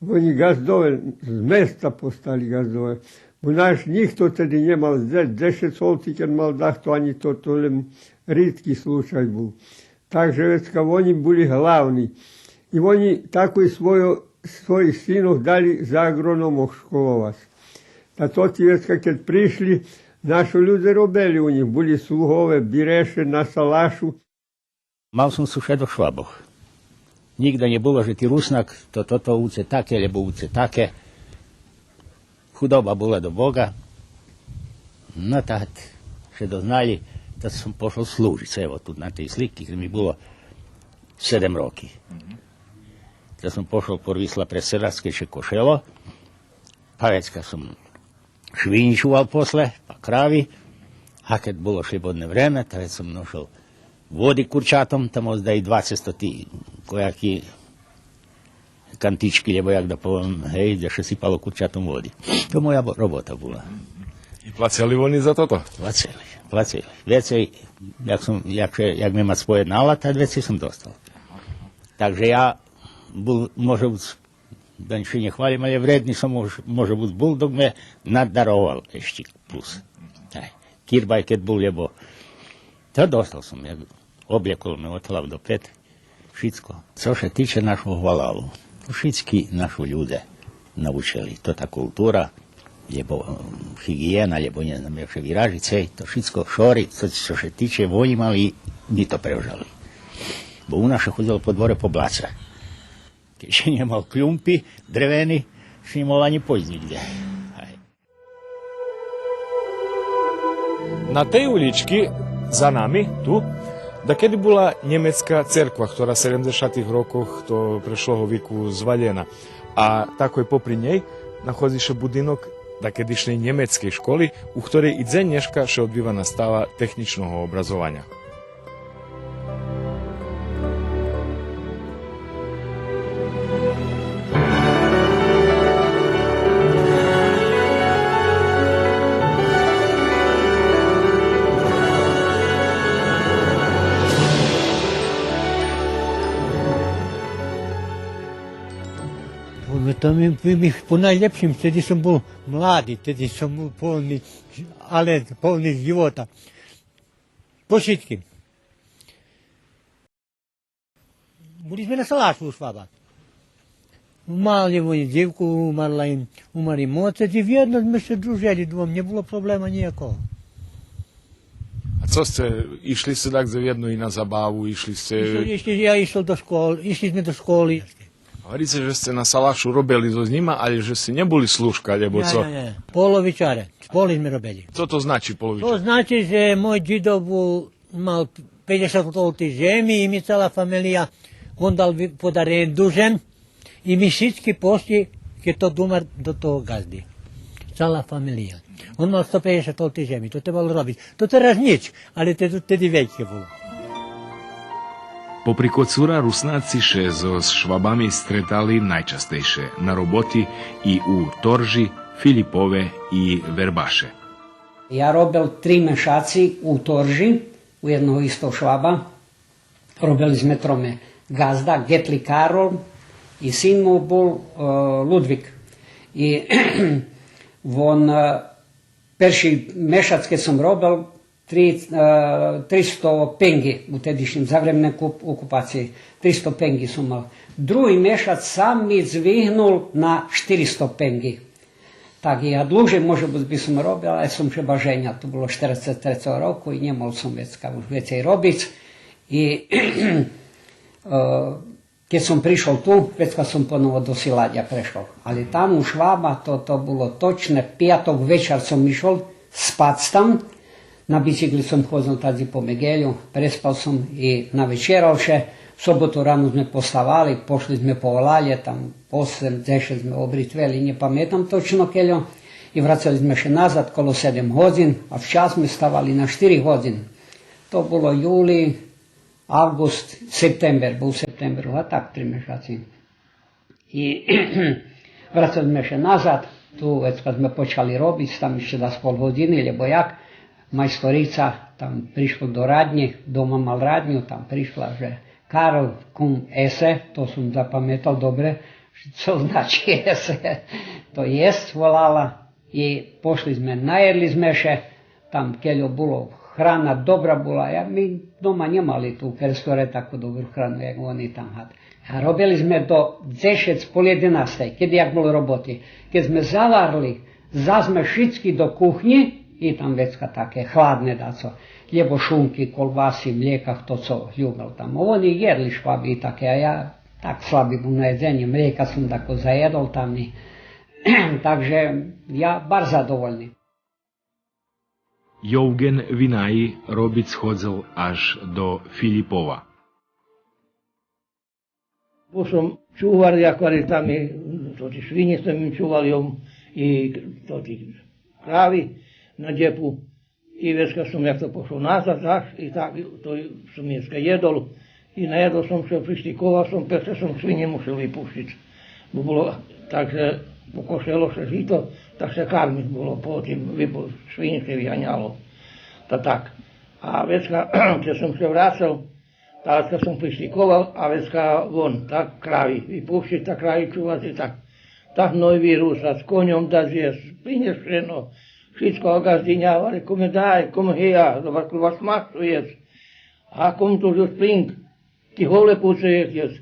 Вони ґаздове, з места постали ґаздове. Бо наш нїхто теди нє мал дзе-, дзешец солти, кед мал дахто, анї то, то лєм ридки случай бул. Так же вецка вони були главни. И вони такой свойо-, своїх синох дали за аґрономох школовац. Та тоти вецка кед пришли, нашо людзе робели у нїх, були слугове, биреше на салашу. Мал сом сушедох Швабох. Нїґда нє було же ти Руснак, то, то, то уце таке, лєбо уце таке. Худоба була до Бога. Но та ше дознали, та сом пошол служиц. Ево ту на тей слики, кед ми було седем роки. Та сом пошол, порвисла през село, кед ше кошело. Па вецка сом швинї чувал после, па крави, а кед було шлєбодне време, та вец сом ношол води курчатом, там озда и двацец тоти кояки кантички, лєбо як да повем, гей, дзе ше сипало курчатом води. То моя бо-, робота була. И плацели вони за тото? Плацели. Вецей, вецей, як сом, як, як ми мац поєднала, та вецей сом достал. Так же я бул, може буц, да ше нє хвалїм, але вредни сом мож-, може буц бул, док ме надаровал ище плюс. Ай, кирбай кед бул, лєбо та достал сом, як облєкол ме од глав до пет. Шицко. Цо ше тиче нашого валалу, то шицки нашо людзе научели. То та култура, лєбо, ем, гиґиєна, лєбо нє знам як ше виражиц, цей, то шицко шори, цо, цо ше тиче, вони мали, ми то превжали. Бо у нас ше ходзело по дворе по блаце. Кед ше нє мал клюмпи древени, ше нє мал анї пойсц нїґдзе. Ай. На тей улїчки за нами, ту, дакеди була нємецка церква, хтора седемдзешатих рокох то прешлого вику звалєна. А такой попри нєй находзи ше будинок дакедишнєй нємецкей школи, у хторей и дзень нєшка ше одвива настава технїчного образованя. Памятам им, им их по найлєпшим, теди сом бул млади, теди сом бул полни, але полни живота. По шицким. Були зме на салашу у Швабах. Мали вони дзивку, умарла им, умар им оцец, и вєдно зме ше дружели двом, нє було проблема нїякого. А цо сце, ишли сце так за вєдно и на забаву, ишли сце? Ишол, ишли, я ишол до школи, ишли зме до школи. Говорице же сце на салашу робели зоз нїма, але же сце нє були служка, лєбо цо? Нє, нє, нє. Половичаре. Половичаре зме робели. Цо то значи половичар? То значи же мой дїдо бул, мал пейдзешат толти жеми и ми цала фамелия, вон дал ви-, под аренду жем и ми шицки пошли, кед тот умар, до того ґазди. Цала фамелия. Вон мал сто пейдзешат толти жеми, то требало робиц. То тераз нїч, але те-, теди вельке було. Попри Коцура, Руснаци ше зоз Швабами стретали найчастейше на роботи и у Торжи, Филипове и Вербаше. Я робел три мешаци у Торжи, у єдного истого Шваба. Робели зме троме. Ґазда, Гетли Карол и син му бул, е, Лудвиґ. И вон, е, перши мешац кед сом робел, три, е, тристо пенґи у тедишнїм, за време окуп-, окупациї, тристо пенґи сом мал. Други мешац сам ми звигнул на штиристо пенґи. Так, я длужей, може буц, би сом робел, але сом ше баш женял, то було штерицец трецого року и нє мол сом вецка уж вецей робиц. И, е, кед сом пришол ту, вецка сом поново до силадя прешол. Але там у Шваба, то, то було точне, пияток вечар сом ишол спац там, на бицикли сом ходзел тадзи по Меґелю, преспал сом и навечерал ше. В соботу рано зме поставали, пошли зме по валалє, там осем, дзешец зме обритвели, нє паметам точно кельо, и врацали зме ше назад коло седем годзин, а вчас зме ставали на штири годзин. То було юли, авґуст, септембер, бул септембер, а так три мешаци. И врацали зме ше назад, ту вецка зме почали робиц, там ище дас пол годзини, лєбо як, майсторица там пришла до раднї, дома мал радню, там пришла же: Карл, кум есе, то сом запаметал добре, цо значи есе, то єсц, волала. И пошли зме, наєдли зме ше, там кельо було, храна добра була, я, ми дома нє мали ту у Кересторе таку добру храну, як вони там, гад. А робели зме до дзешец, пол єденастей, кед як було роботи. Кед зме заварли, заш зме шицки до кухнї и там вецка таке хладне дацо, лєбо шунки, колбаси, млєка, хто цо любел там. А вони єдли, Шваби, и таке, а я так слаби бул на єдзенє, млєка сом тако заєдол там и, так же я барз задовольни. Йовґен Винаї робиц ходзел аж до Филипова. Бул сом чувар, якари там и тоти швинї сом им чувал, йом, и тоти крави на дєпу. И вецка сом як то пошол назад, аж и так, то сом вецка єдол. И наєдол сом ше, приштиковал сом, пе ше сом швинї мушел випущиц. Бо було так же покошело ше жито, так ше кармиц було, потим випу-, швинї ше виганяло. Та так. А вецка, кед сом ше врацал, та вецка сом приштиковал, а вецка вон, так крави, и пущиц, та крави чувац и так. Та гной вирусац, коньом дац єсц, принєс пшено, шицко, а газдиня гвари: куме дай, куме гея, ваш, ваш мак ту єст. А кум ту жус плинк, ти голе пуце єст.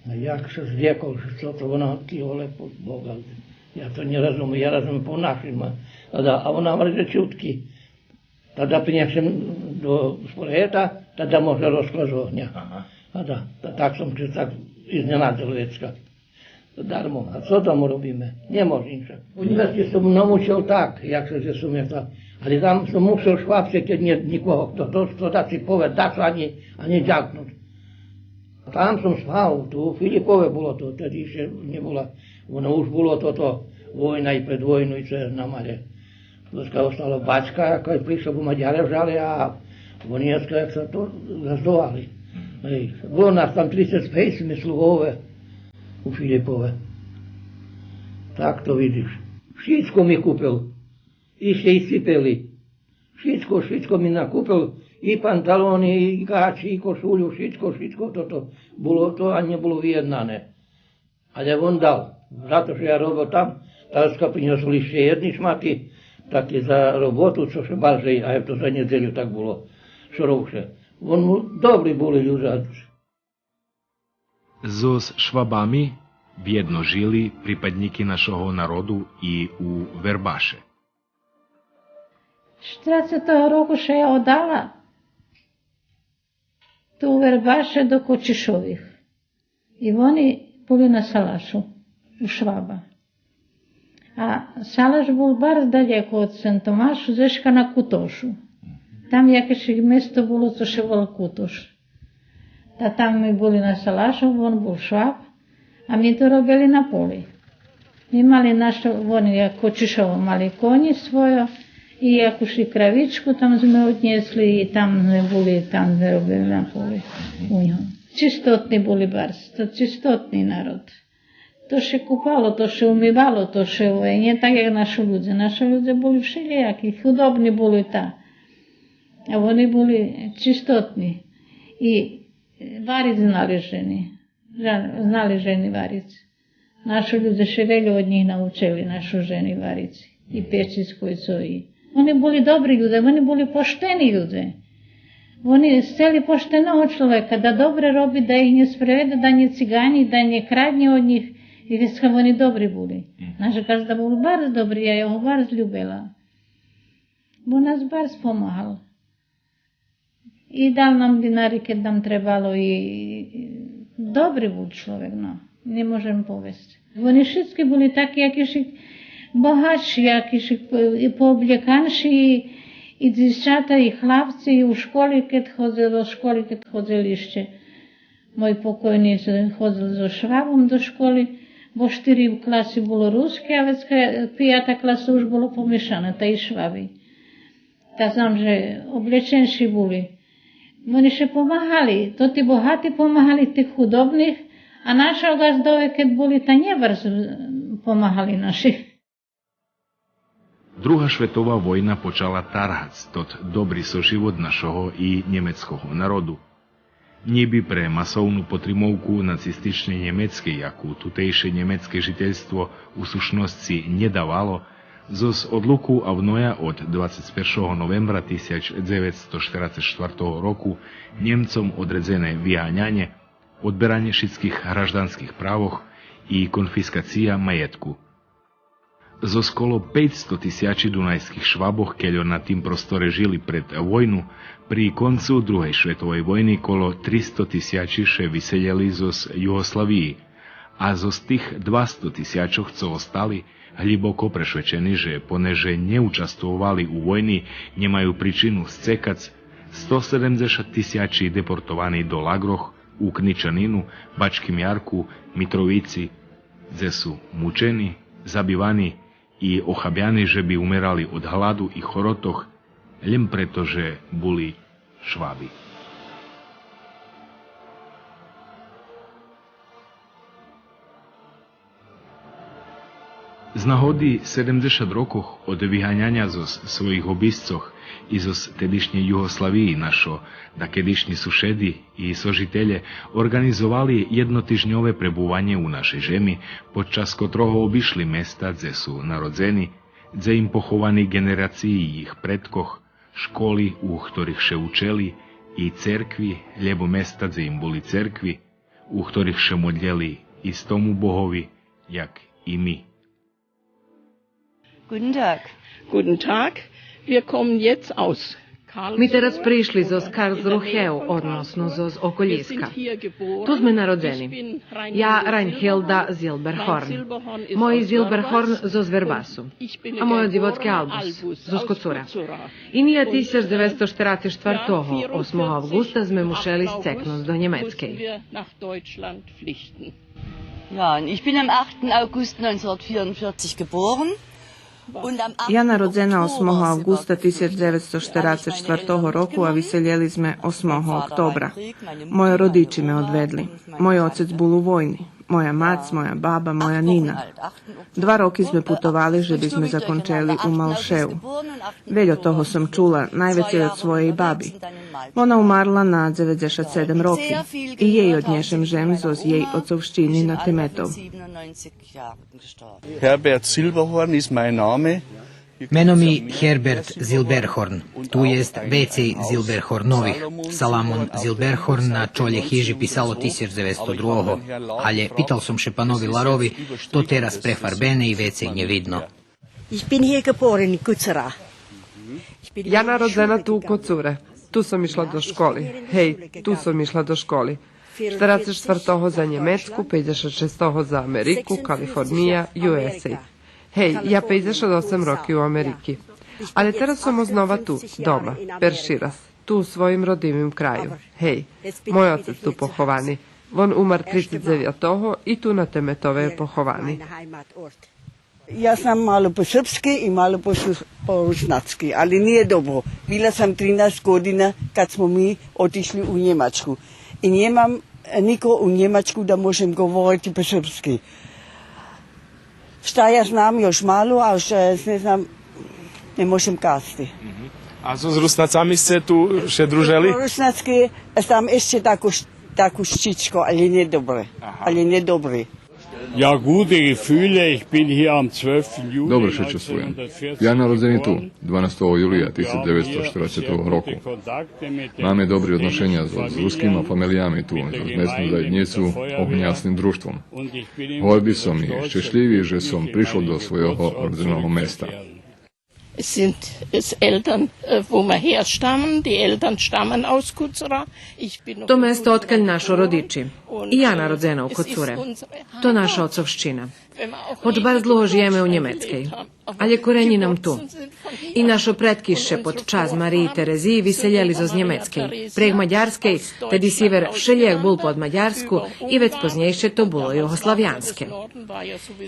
А як ше злєкол, же цо то вона, ти голе пуце, Бога, я то нє розумим, я розумим по нашим, а, а да, а вона гвари же чутки. Та да принєсем до шпорета, та да може розкласц огня. Ага. А да, та так сом ше так изненадзил вецка. Дармо, а цо там робиме? Нє може инше. У Нємецкей сом намучел так, як ше, же сом я так. Але там сом мусел швапске, кед нє, нїкого, хто, хто, хто даци пове, даци анї, анї дзякнуц. Там сом спал, ту у Филипове було то, теди ище нє була. Воно уж було тото, война и пред войну, и цо я знам, але Лєска остала бачка, кой пришла, бо Мадяре вжали, а вони лєска як ше то газдовали. Гей, було нас там трицец пейц, ми слугове у Филипове. Так то видиш. Шицко ми купел. Ище и ципели. Шицко, шицко ми накупел. И панталони, и гачи, и кошулю, шицко, шицко тото. Було то, а нє було виєднане. Але вон дал, за то, же я робел там, та лєска принєсол ище єдни шмати, таки за роботу, цо ше баржей, а то за нєдзелю так було, шоровше. Вон му, добри були людзе. Зоз Швабами вєдно жили припаднїки нашого народу и у Вербаше. Штерацетого року ше я одала ту у Вербаше до Кочишових. И вони були на салашу у Шваба. А салаш бул барз далєко од Сент Томашу, зешка на Кутошу. Там якеше место було, цо ше волало Кутош. Та там ми були на салашу, вон бул Шваб, а ми то робели на поли. Ми мали нашо, вони як Кочишово мали конї свойо, и якуш и кравичку там зме однєсли, и там зме були, там зме робели на поли у нього. Чистотни були барз, то чистотни народ. То ше купало, то ше умивало, то ше, нє так як нашо людзе. Нашо людзе були вшелїяки, худобни були та. А вони були чистотни. И вариц знали жени. Жа-, знали жени вариц. Нашо людзе ше вельо од нїх научели, нашо жени вариц. И пециц кой цо и. Вони були добри людзе, вони були поштени людзе. Вони сцели поштеного чловека, да добре роби, да их нє спреведе, да нє цигани, да нє краднє од нїх. И вецка вони добри були. Наш газда бул барз добри, я його барз любела. Бо нас барз помагал. И дал нам динари, кед нам требало, и, и добри бул чловек, но, нє можем повесц. Вони шицки були таки, якишик богатши, якишик по-, и пооблєканши, и, и дзивчата, и хлапци, и у школи, кед ходзели, до школи, кед ходзели ище. Мой покойни з-, ходзел зоз Швабом до школи, бо штири класи було руске, а вецка пията класа уж було помишане, та и Шваби. Та знам же облєченши були. Вони ше помагали, тоти богати помагали тих худобних, а нашо газдове кед були, та нє барз помагали наши. Друга шветова война почала таргац тот добри соживот нашого и нємецкого народу. Нє би пре масовну потримовку нацистичней Нємецкей, яку тутейше нємецке жительство у сущносци нє давало, зоз одлуку АВНОЙ-а од двацец першого новембра тисяч дзевецсто штерацец штвартого року Нємцом одредзене виганянє, одберанє шицких гражданских правох и конфискация маєтку. Зоз коло пейцсто тисячи дунайских Швабох, кельо на тим просторе жили пред войну, при концу Другей шветовей войни коло тристо тисячи ше виселєли зоз Югославиї, а зоз тих двасто тисячох, цо остали, глїбоко прешвечени же понеже нє участвовали у войни, нємаю причину сцекац, сто седемдзешат тисячи депортовани до лагрох у Кничанину, Бачким Ярку, Митровици, дзе су мучени, забивани и охабяни же би умерали од гладу и хоротох, лєм прето же були Шваби. З нагоди седемдзешат рокох од виганяня зоз своїх обисцох и зоз тедишнєй Югославиї нашо дакедишнї сушеди и сожителє орґанизовали єднотижньове пребуванє у нашей жеми, под час котрого обишли места дзе су народзени, дзе им поховани ґенерациї їх предкох, школи у хторих ше учели, и церкви, лєбо места дзе им були церкви, у хторих ше модлєли истому Богови, як и ми. Guten Tag. Guten Tag. Wir kommen jetzt aus Karlsruhe. Ми тераз пришли зоз Карлсрухеу, односно зоз околїска. Ту зме народзени. Я Райнхелда Зилберхорн. Мой Зилберхорн зоз Вербасу. А мойо дзивоцке Албус, зоз Коцура. И ния тисяч дзевецсто штерацец штвартого, осмого авґуста, зме мушели сцекнуц до Нємецкей. Ja, und ich bin am achten August neunzehnhundertvierundvierzig geboren. Und am Я народзена осмого авґуста тисяч дзевецсто штерацец штвартого року, а виселєли зме осмого октобра. Мойо родичи ме одведли. Мой оцец бул у войни. Моя мац, моя баба, моя нина. Два роки зме путовали же би зме закончели у Малшеу. Вельо того сом чула, найвецей од своєй баби. Вона умарла на дзеведзешат седем роки. И єй однєшем жем зоз єй оцовщини на Теметов. Herbert Silberhorn ist mein Name. Мено ми Герберт Зилберхорн, то єст вецей Зилберхорнових. Саламон Зилберхорн на чолє хижи писало тисяч дзевецсто другого, алє питал сом ше панови Ларови, то тераз префарбене и вецей нє видно. Ich bin hier geboren in Kucera. Ich bin Я народзена ту у Коцуре. Ту сом ишла до школи. Гей, ту сом ишла до школи. Штерацец штвартого за Нємецку, пейдзешат шестого за Америку, Калифорния, Ю Ес Ей. Гей, я пейдзешат осем роки у Америки. Алє тераз сом ознова ту, дома, перши раз. Ту у своїм родимим краю. Гей, мой оцец ту поховани. Вон умар трицец дзевятого и ту на Теметове є поховани. Ja znam malo po srpski i malo po, su- po rusnacki, ali nije dobro. Bila sam trinaest godina kad smo mi otišli u Njemačku. I nemam niko u Njemačku da možem govoriti po srpski. Šta ja znam još malo, a šta ja ne znam, ne možem kazati. A so z Rusnacami ste tu še druželi? Po rusnacki znam ešte tako, taku ščičko, ali nije dobre. Aha. Ali nije dobri. Ja, gute Gefühle, ich bin hier am zwölften Juli Добре ше чувствуєм. Я народзени ту, дванастого юлия тисяч дзевецсто штерацец другого року. Маме добри одношеня з, з рускима фамелиями ту, з местну заєднїцу, Огнясным дружтвом. Горди сом и щешлїви же сом пришол до свойого родзеного места. Es sind es Eltern, äh, wo wir herstammen. Die Eltern stammen aus Kucera. Ich bin То место одкаль нашо родичи. И я народзена у Коцуре. То наша оцовщина. Гоч барз длуго жиєме у Нємецкей. Алє коренї нам ту. И нашо предки ше под час Мариї Терезиї виселєли зоз Нємецкей. Прег Мадярскей, теди сивер вшелїяк бул под Мадярску, и вец познєйше то було югославянске.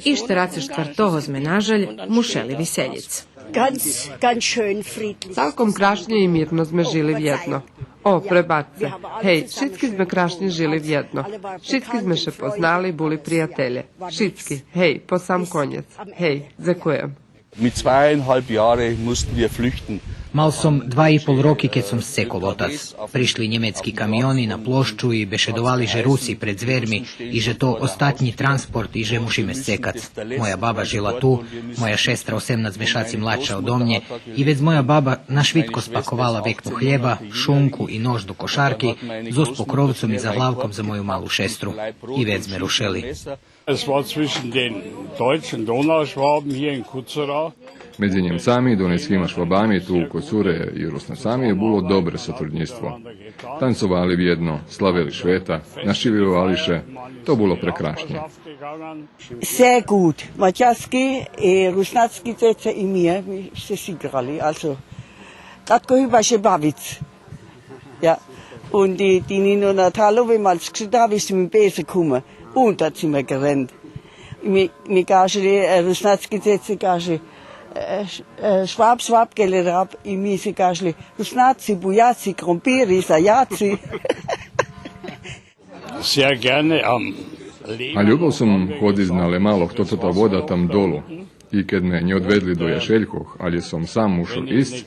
И штерацец штвартого зме, на жаль, мушели виселїц. Ganz, ganz schön friedlich. Цалком крашнє и мирно зме жили вєдно. О, пребачце. Гей, шицки зме крашнє жили вєдно. Шицки зме ше познали, були приятелє. Шицки. Гей, по сам конєц. Гей, дзекуєм. Mit zweieinhalb Jahre mussten wir flüchten. Мал сом два и пол роки кед сом сцекол отадз. Пришли нємецки камиони на площу и бешедовали же Руси пред дзвєрми и же то остатнї транспорт и же мушиме сцекац. Моя баба жила ту, моя шестра осемнац мешаци младша одо мнє, и вец моя баба нашвидко спаковала векну хлєба, шунку и нож до кошарки зоз покровцом и заглавком за мою малу шестру. И вец зме рушели. Es war zwischen den deutschen Donauschwaben hier in Kutzera. Медзи Нємцами, дунайскима Швабами ту у Коцуре и Руснацами було добре сотруднїцтво. Танцовали вєдно, славели Швета, нащивовали ше, то було прекрашнє. Sehr gut. Mađarski i rusnacki cece i mi, mi se sigrali, also, kratko hiba še bavic. Ja. Und die, die Nino Natalovi mal skrzita, vi ste mi pese kume. Und da si me gerend. Mi, mi kaže, e, rusnacki cece kaže, e, š-, e, švab, švab, kele rab, i mi se kaže, Rusnaci, bujaci, krompiri, zajaci. Sehr gerne am А любел сом ходзиц на лемало, хто тота вода там долу. И кед ме нє одведли до Яшелькох, алє сом сам мушел исц,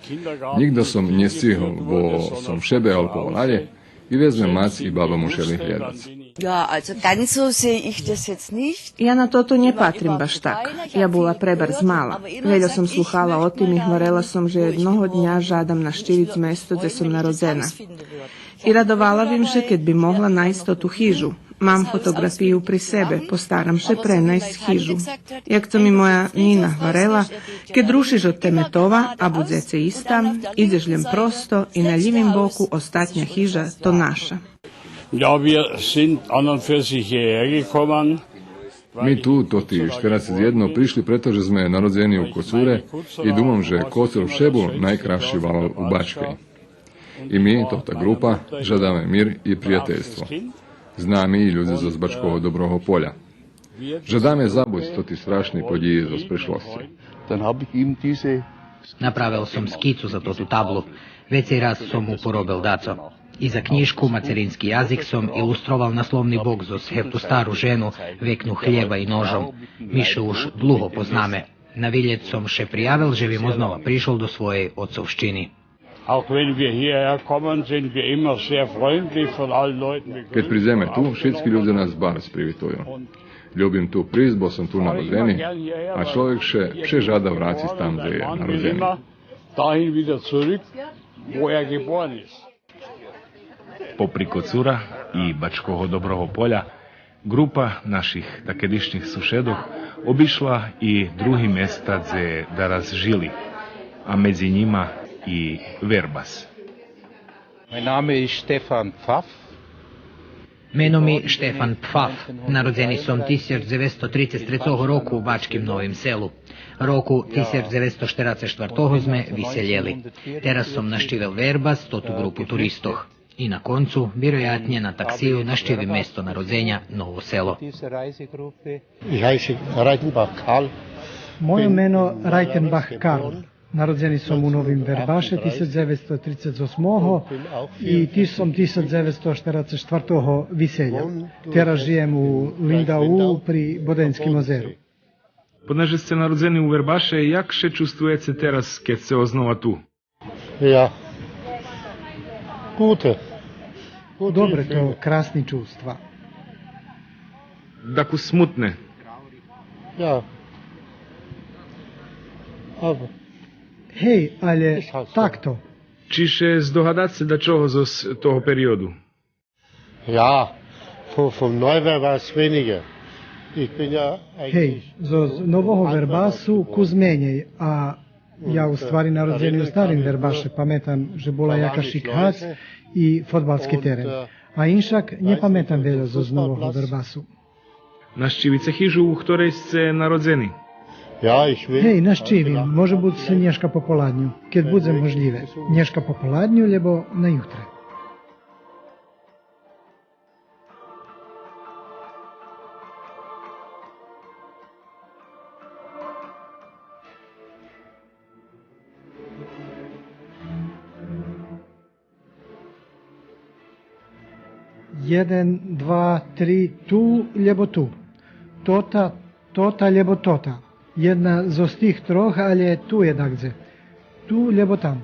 нїґда сом нє сцигол, бо сом вше бегал по валалє, и вец ме мац и баба мушели глєдац. Ja, also ganz so sehe ich das jetzt nicht. Я на тото нє патрим баш так. Я була пребарз мала. Вельо сом слухала о тим и гварела сом же єдного дня жадам нащивиц место дзе сом народзена. И радовала бим ше кед би могла найсц тоту хижу. Мам фотоґрафию при себе, постарам ше пренайсц хижу. Як цо ми моя нїна гварела, кед рушиш од Теметова, а будзе ци истам, идзеш лєм просто и на лївим боку остатня хижа то наша. Ja, wir sind an und für sich hierher gekommen. Ми ту, тоти штерацец єдно, пришли прето же зме народзени у Коцуре и думам же Коцур вше бул найкрасши валал у Бачкей. И ми, тота ґрупа, жадаме мир и приятельство. З нами и людзе зоз Бачкого Доброго Поля. Жадаме забуц тоти страшни подїї зоз прешлосци. Dann hab ich ihm diese Направел сом скицу за тоту таблу. Вецей раз сом му поробел дацо. И за кнїжку Мацерински язик сом илустровал насловни бок зоз гевту стару жену, векну хлєба и ножом. Ми ше уж длуго познаме. На вилєт сом ше приявел же бим ознова пришол до своєй оцовщини. Auch wenn wir hierher kommen, sind wir immer sehr freundlich von allen Leuten begrüßt. Кед придземе ту, шицки людзе нас барз привитую. Любим ту присц, бо сом ту народзени, а чловек ше вше жада врациц там дзе є народзени. Dahin wieder zurück, wo er geboren ist. Попри Коцура и Бачкого Доброго Поля, ґрупа наших такедишнїх сушедох обишла и други места дзе дараз жили, а медзи нїма и Вербас. Mein Name ist Stefan Pfaff. Мено ми Штефан Пфаф. Народзени сом тисяч дзевецсто трицец трецого року у Бачким Новим Селу. Року тисяч дзевецсто штерацец штвартого зме виселєли. Тераз сом нащивел Вербас, тоту ґрупу туристох. И на концу, вироятнє на таксию, нащивим место народзеня Ново Село. Ich heiße Reichenbach Karl. Моє мено Райтенбах Карл. Народзени сом у Новим Вербаше тисяч дзевецсто трицец осмого и тиж сом тисяч дзевецсто штерацец штвартого виселєл. Тераз жиєм у Линдау при Боденским озеру. Понеже сце народзени у Вербаше, як ше чувствуєце тераз, кед сце ознова ту? Ja. Gute. Gute Добре, то Gefühle. Красни чувства. Дакус смутне. Ja. Aber Гей, алє ist halt so. Так то. Чи ше здогадаце дачого зоз того периоду? Ja, vom, vom Neuwerbass weniger. Ich bin ja Гей, eigentlich зоз Нового Вербасу кус менєй, а я у ствари народзени у Старим Вербаше, паметам же була якашик гац и фодбалски терен. А иншак нє паметам вельо зоз Нового Вербасу. Нащивице хижу у хторей сце народзени? Ja, ich will. Гей, нащивим, може буц нєшка пополадню, кед будзе можлїве. Нєшка пополадню, лєбо на ютре. Єден, два, три, ту лєбо ту. Тота, тота лєбо тота. Єдна зоз тих трох, алє ту єднакдзе. Ту лєбо там.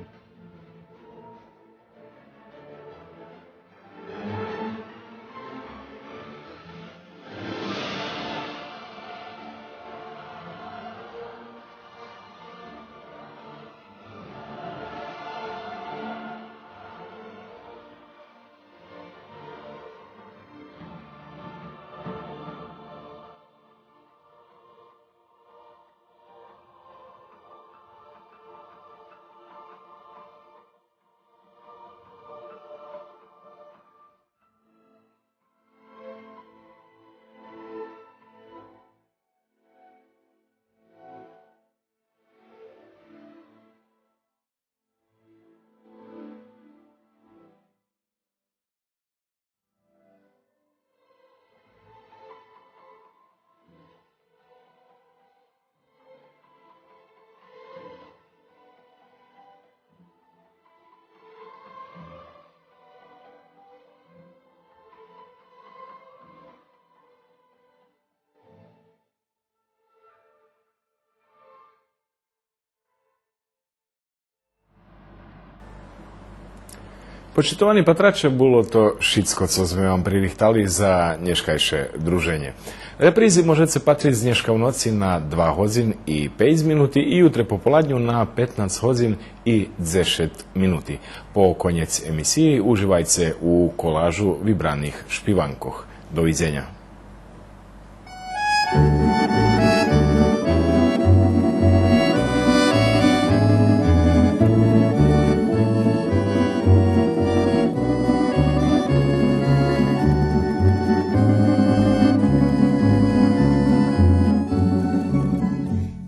Почитовани патраче, було то шицко цо зме вам пририхтали за нєшкайше друженє. Репризи можеце патриц нєшка в ноци на два годзин и пейц минути и ютре пополадню на петнац годзин и дзешец минути. По конєц емисиї уживайце у колажу вибраних шпиванкох. Довидзеня.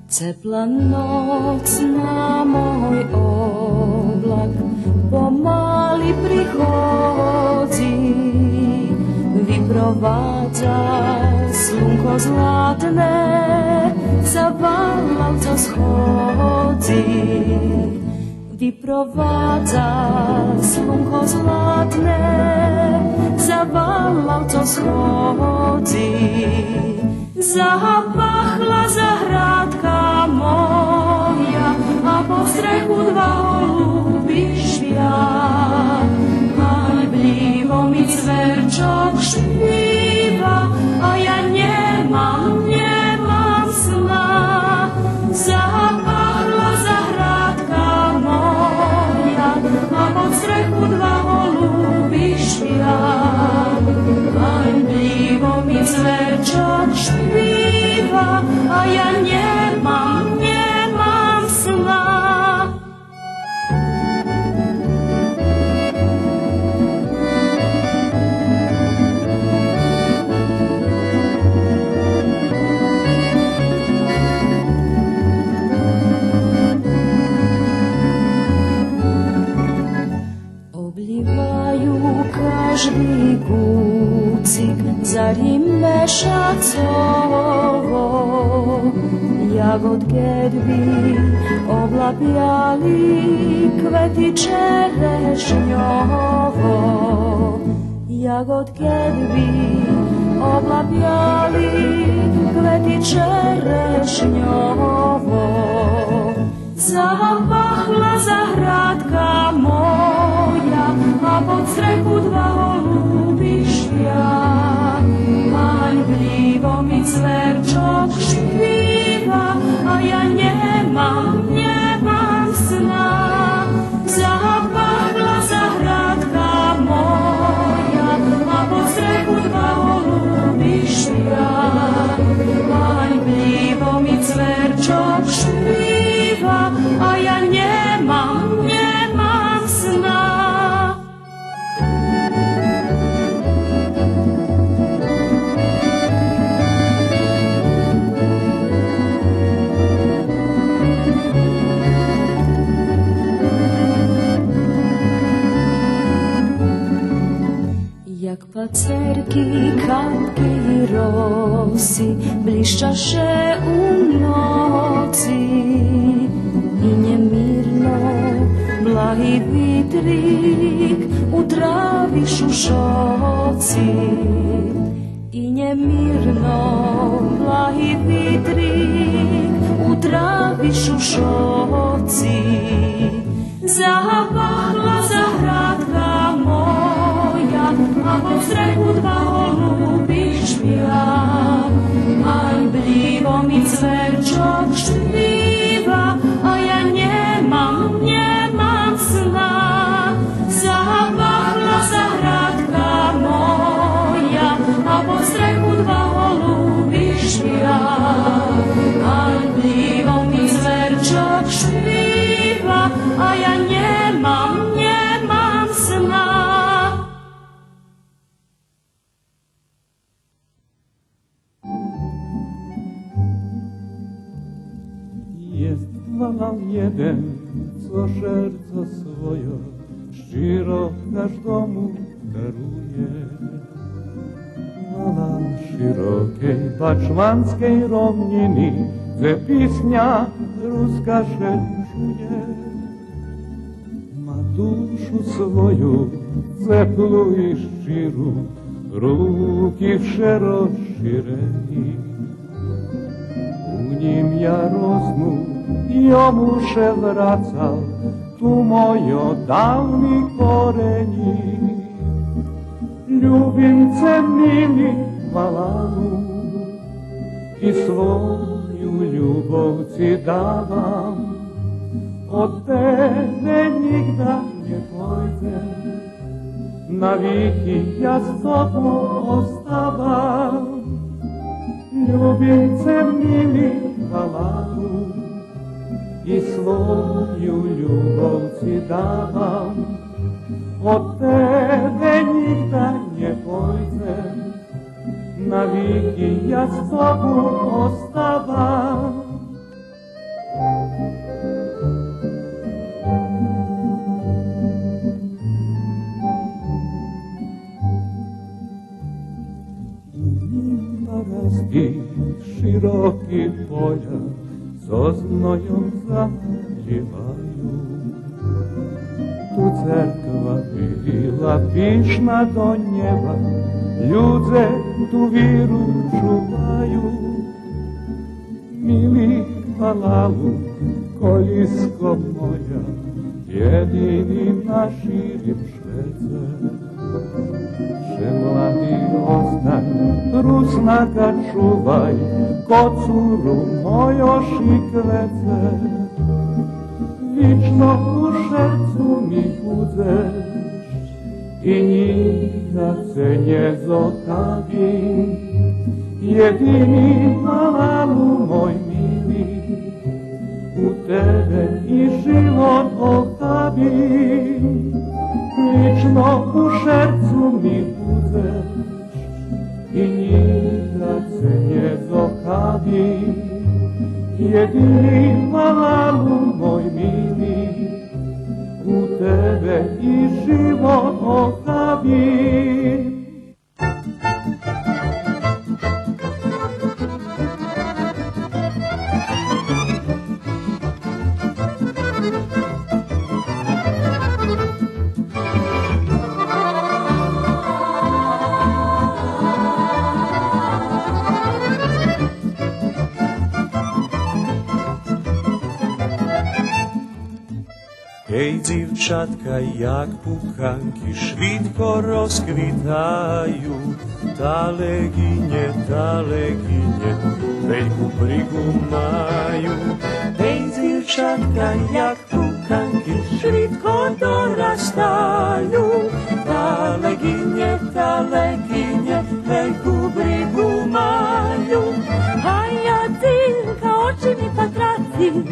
Цепла ноц на мой облак помали приходзи, випровадза слунко златне, завалал цо сходзи. Випровадза слунко златне, завалал цо сходзи. Запахла заградка моя, а под стреху два голуби шпя. Ганьблїво ми цверчок шпива, а я нє мам, нє мам сна. Запахла заградка моя, а под стреху два голуби шпя. Ганьблїво ми цверчок шпива, а я нє мам, нє мам сна. Облїваю кажди куцик зари мешацово, як од кедби облапяли квети черешньово, як од кедби облапяли квети черешньово. Запахла заградка моя, а под стреху два голуби шпя. Ганьблїво ми цверчок шпива, а я нє мам, нє мам сна. Запахла заградка моя, а под стреху два голуби шпя. Ганьблїво ми цверчок шпива, а я нє мам, нє мам сна. Як пацерки, капки роси, блїща ше у ноци, и нємирно благи витрик у трави шушоци, и нємирно благи витрик у трави шушоци. Запахла заградка моя, а под стреху два голуби шпя. Ганьблїво ми цверчок шпива, а я нє мам, нє мам сна. Запахла заградка моя, а под стреху два голуби шпя. Ганьблїво ми цверчок шпива, а я нє мам, нє мам сна. Єст валал єден, цо шерцо свойо щиро каждому дарує. Валал широкей бачванскей ровнїни, дзе писня руска ше чує. Ма душу свою цеплу и щиру, руки вше розширени. У нїм я розму йому ше врацал, У мойо давни коренї, любимце мили, валалу, и свою любов ци давам, од тебе нїґда нє пойдзем, на вики я з тобом оставам. Любимце мили, валалу, и свою любов ци давам, од тебе нїґда нє пойдзем, на вики я з тобом оставам. Параски, широки поля зоз знойом залїваю. Ту церква била, пишна до нєба, людзе ту виру чуваю. Мили, валалу, колїско моя, єдини на ширим швеце. Ше млади остань, Руснака чувай, коцуру мойо шиквеце. Вично у шерцу ми будзеш, и нїґда це нє зохабим. Єдини, валалу мой мили, у тебе и живот охабим. Вично у шерцу ми будзеш, и нїґда це нє зохабим. Єдини, валалу мой мили, у тебе и живот охабим. Гей, дзивчатка, як пуканки, швидко розквитаю, та леґинє, та леґинє вельку бригу маю. Гей, дзивчатка, як пуканки, швидко дорастаю, та леґинє, та леґинє вельку бригу маю. А я дзивка, очи ми патрац,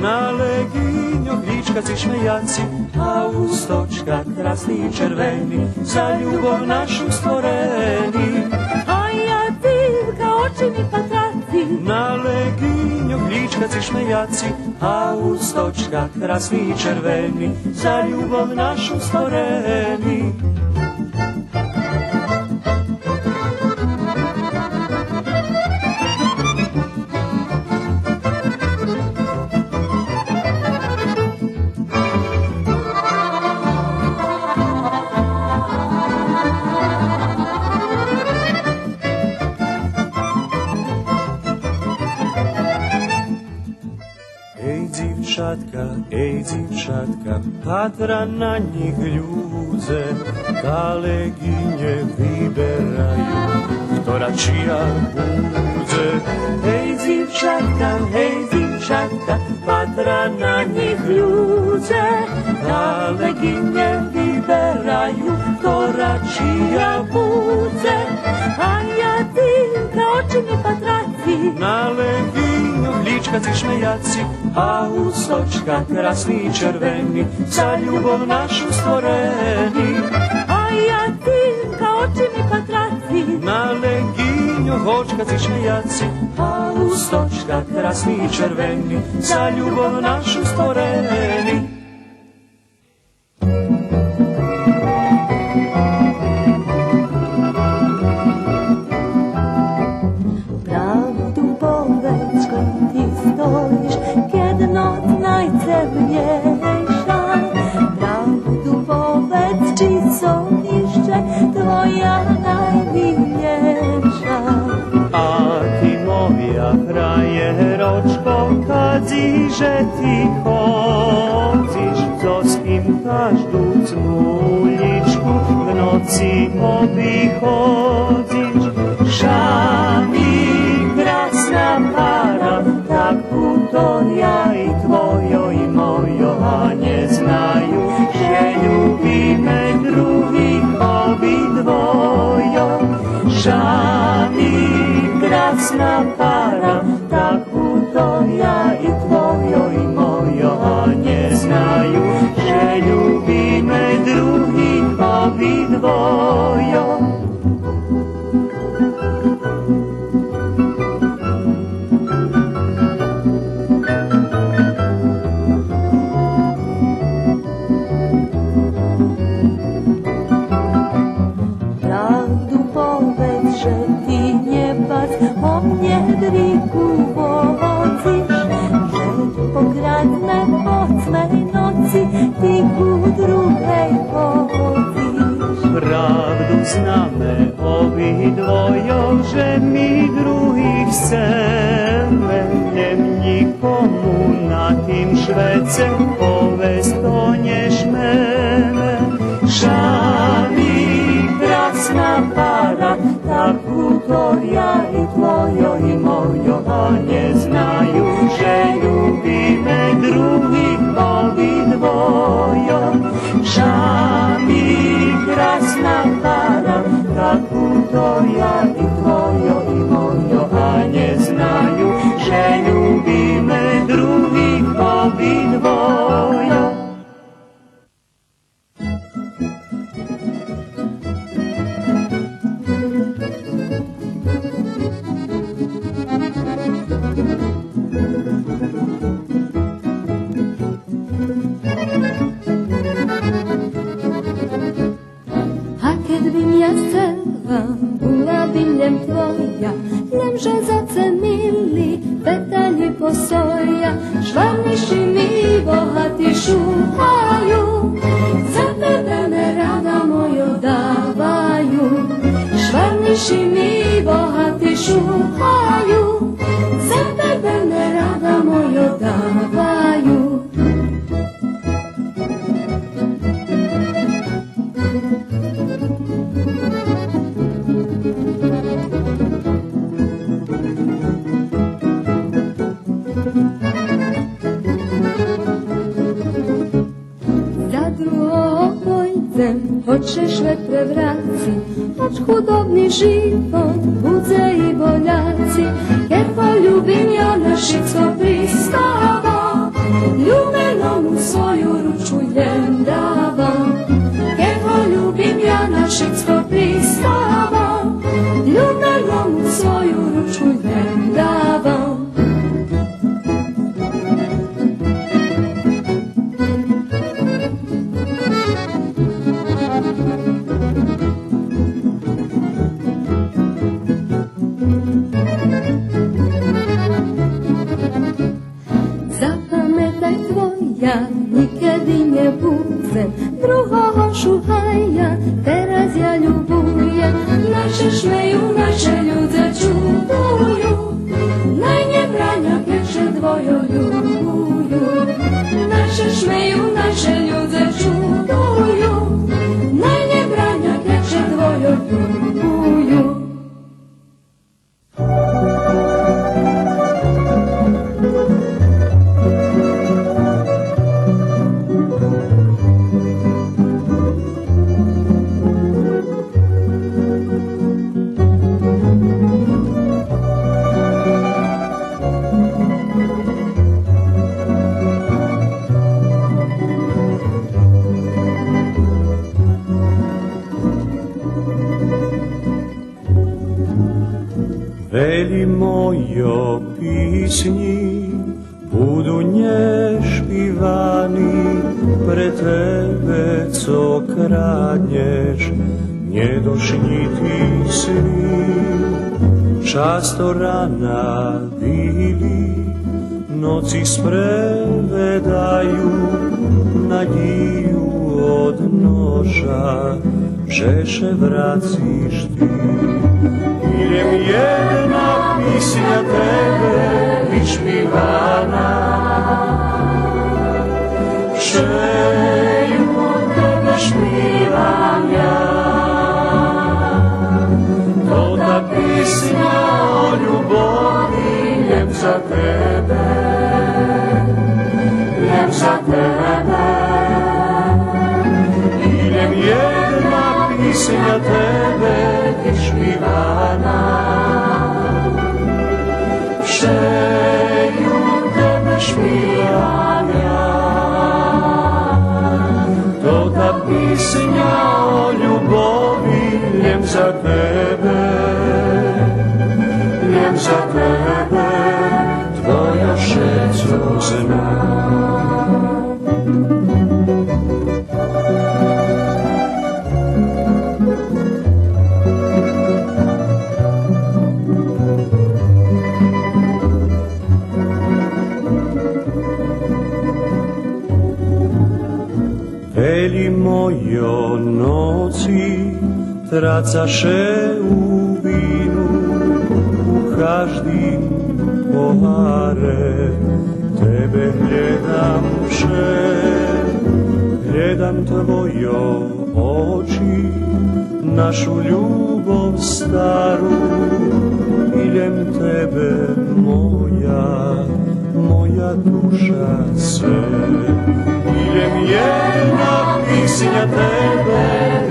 на леґиньох лїчкаци шмеяци, а усточка красни червени, за любов нашу створени. А я дзивка, очи ми патрац, на леґиньох лїчкаци шмеяци, а усточка красни червени, за любов нашу створени. Ей, дзивчатка, ей, дзивчатка, патра на нїх, людзе, та леґинє вибераю, хтора чия будзе. Ей, дзивчатка, ей, дзивчатка, патра на нїх, людзе, та леґинє вибераю, хтора чия будзе. А я дзивка, очи ми патрац, на леґиньох лїчкаци шмеяци, а усточка красни червени, за любов нашу створени. А я дзивка, очи ми патрац, на леґиньох очкаци шмеяци, а усточка красни червени, за любов нашу створени. Правду поведз, кой ти стоїш, кед ноц найцемнєйша. Правду поведз, чи сом ище твоя наймилєйша. А ти моя Фраєрочко, кадзи же ти ходзиш, зоз ким кажду цмулїчку в ноци обиходзиш? Ша ми красна пара, так хуторя и твойо и мойо, а нє знаю же любиме других обидвойо. Ша ми красна пара, так хуторя и твойо и мойо, а нє знаю же любиме других обидвойо. Правду поведз же ти нє пац, о мнє грику водзиш, же покрадне по цмей ноци ти ку другей ходзиш. Правду знаме обидвойо, же ми других сцеме, лєм нїкому на тим швеце повесц то нє шмеме. Ша ми красна пара, так хуторя и твойо и мойо, а нє знаю же любиме других обидвойо. Ша ми красна пара, так хуторя и твойо и мойо, а нє знаю же любиме других обидвойо. А кед бим я сцела, була бим лєм твоя, лєм же за це мили петалї постоя. Шварниш чи ми, богатишу, гаю, за тебе ме, рада мойо, даваю. Шварниш чи ми, богатишу, гаю, за тебе ме, рада мойо, даваю. За другого пойдзем, гоч ше швет превраци, гоч худобни живот будзе и боляци. Кед го любим я, на шицко приставам, любеному свою ручку лєм давам. Кед го любим я, на шицко приставам, любеному свою ручку лєм давам. Запаметай, твоя нїкеди нє будзем, другого шугая тераз я любуєм. Най ше шмею, най ше людзе чудую, най нє браня, кед ше двойо любую. Най ше шмею, най ше людзе чудую, най нє браня, кед ше двойо любую. Велї мойо писнї буду нєшпивани, пре тебе цо краднєш, нєдошнї ти сни. Часто рана били, ноци спреведаю, надїю одножа, же ше врациш ти. Илєм єдна Пісня тебе відшпівана, ще ю тебе шпівам я. То та пісня о любови, лєм за тебе, лєм за тебе. І лєм єдна пісня тебе відшпівана, ще ю тебе шпівам я. То та пісня о любови, лєм за тебе, лєм за тебе, твоя вшицо земля. Велї мойо ноци траца ше у вину, у каждим погаре тебе глєдам ше, глєдам твойо очи, нашу любов стару, і лєм тебе моя, моя душа се. І лєм єдна пісня тебе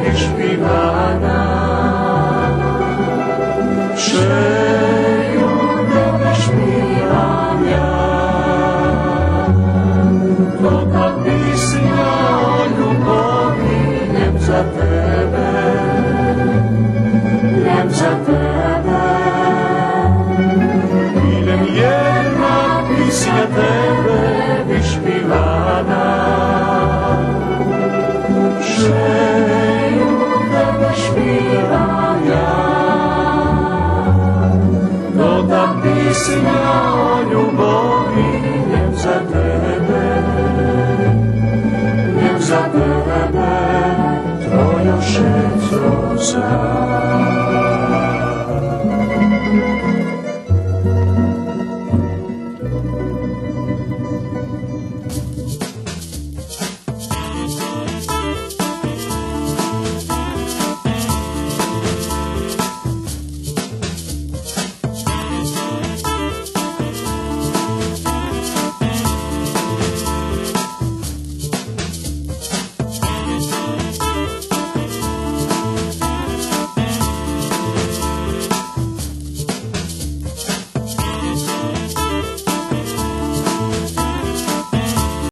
відшпівана, ще ю тебе шпівам я. То та пісня о любови, лєм за тебе, лєм за тебе. І лєм єдна пісня тебе відшпівана, ще ю тебе шпівам я. То та пісня о любови, лєм за тебе, лєм за тебе, твоя вшицо земля.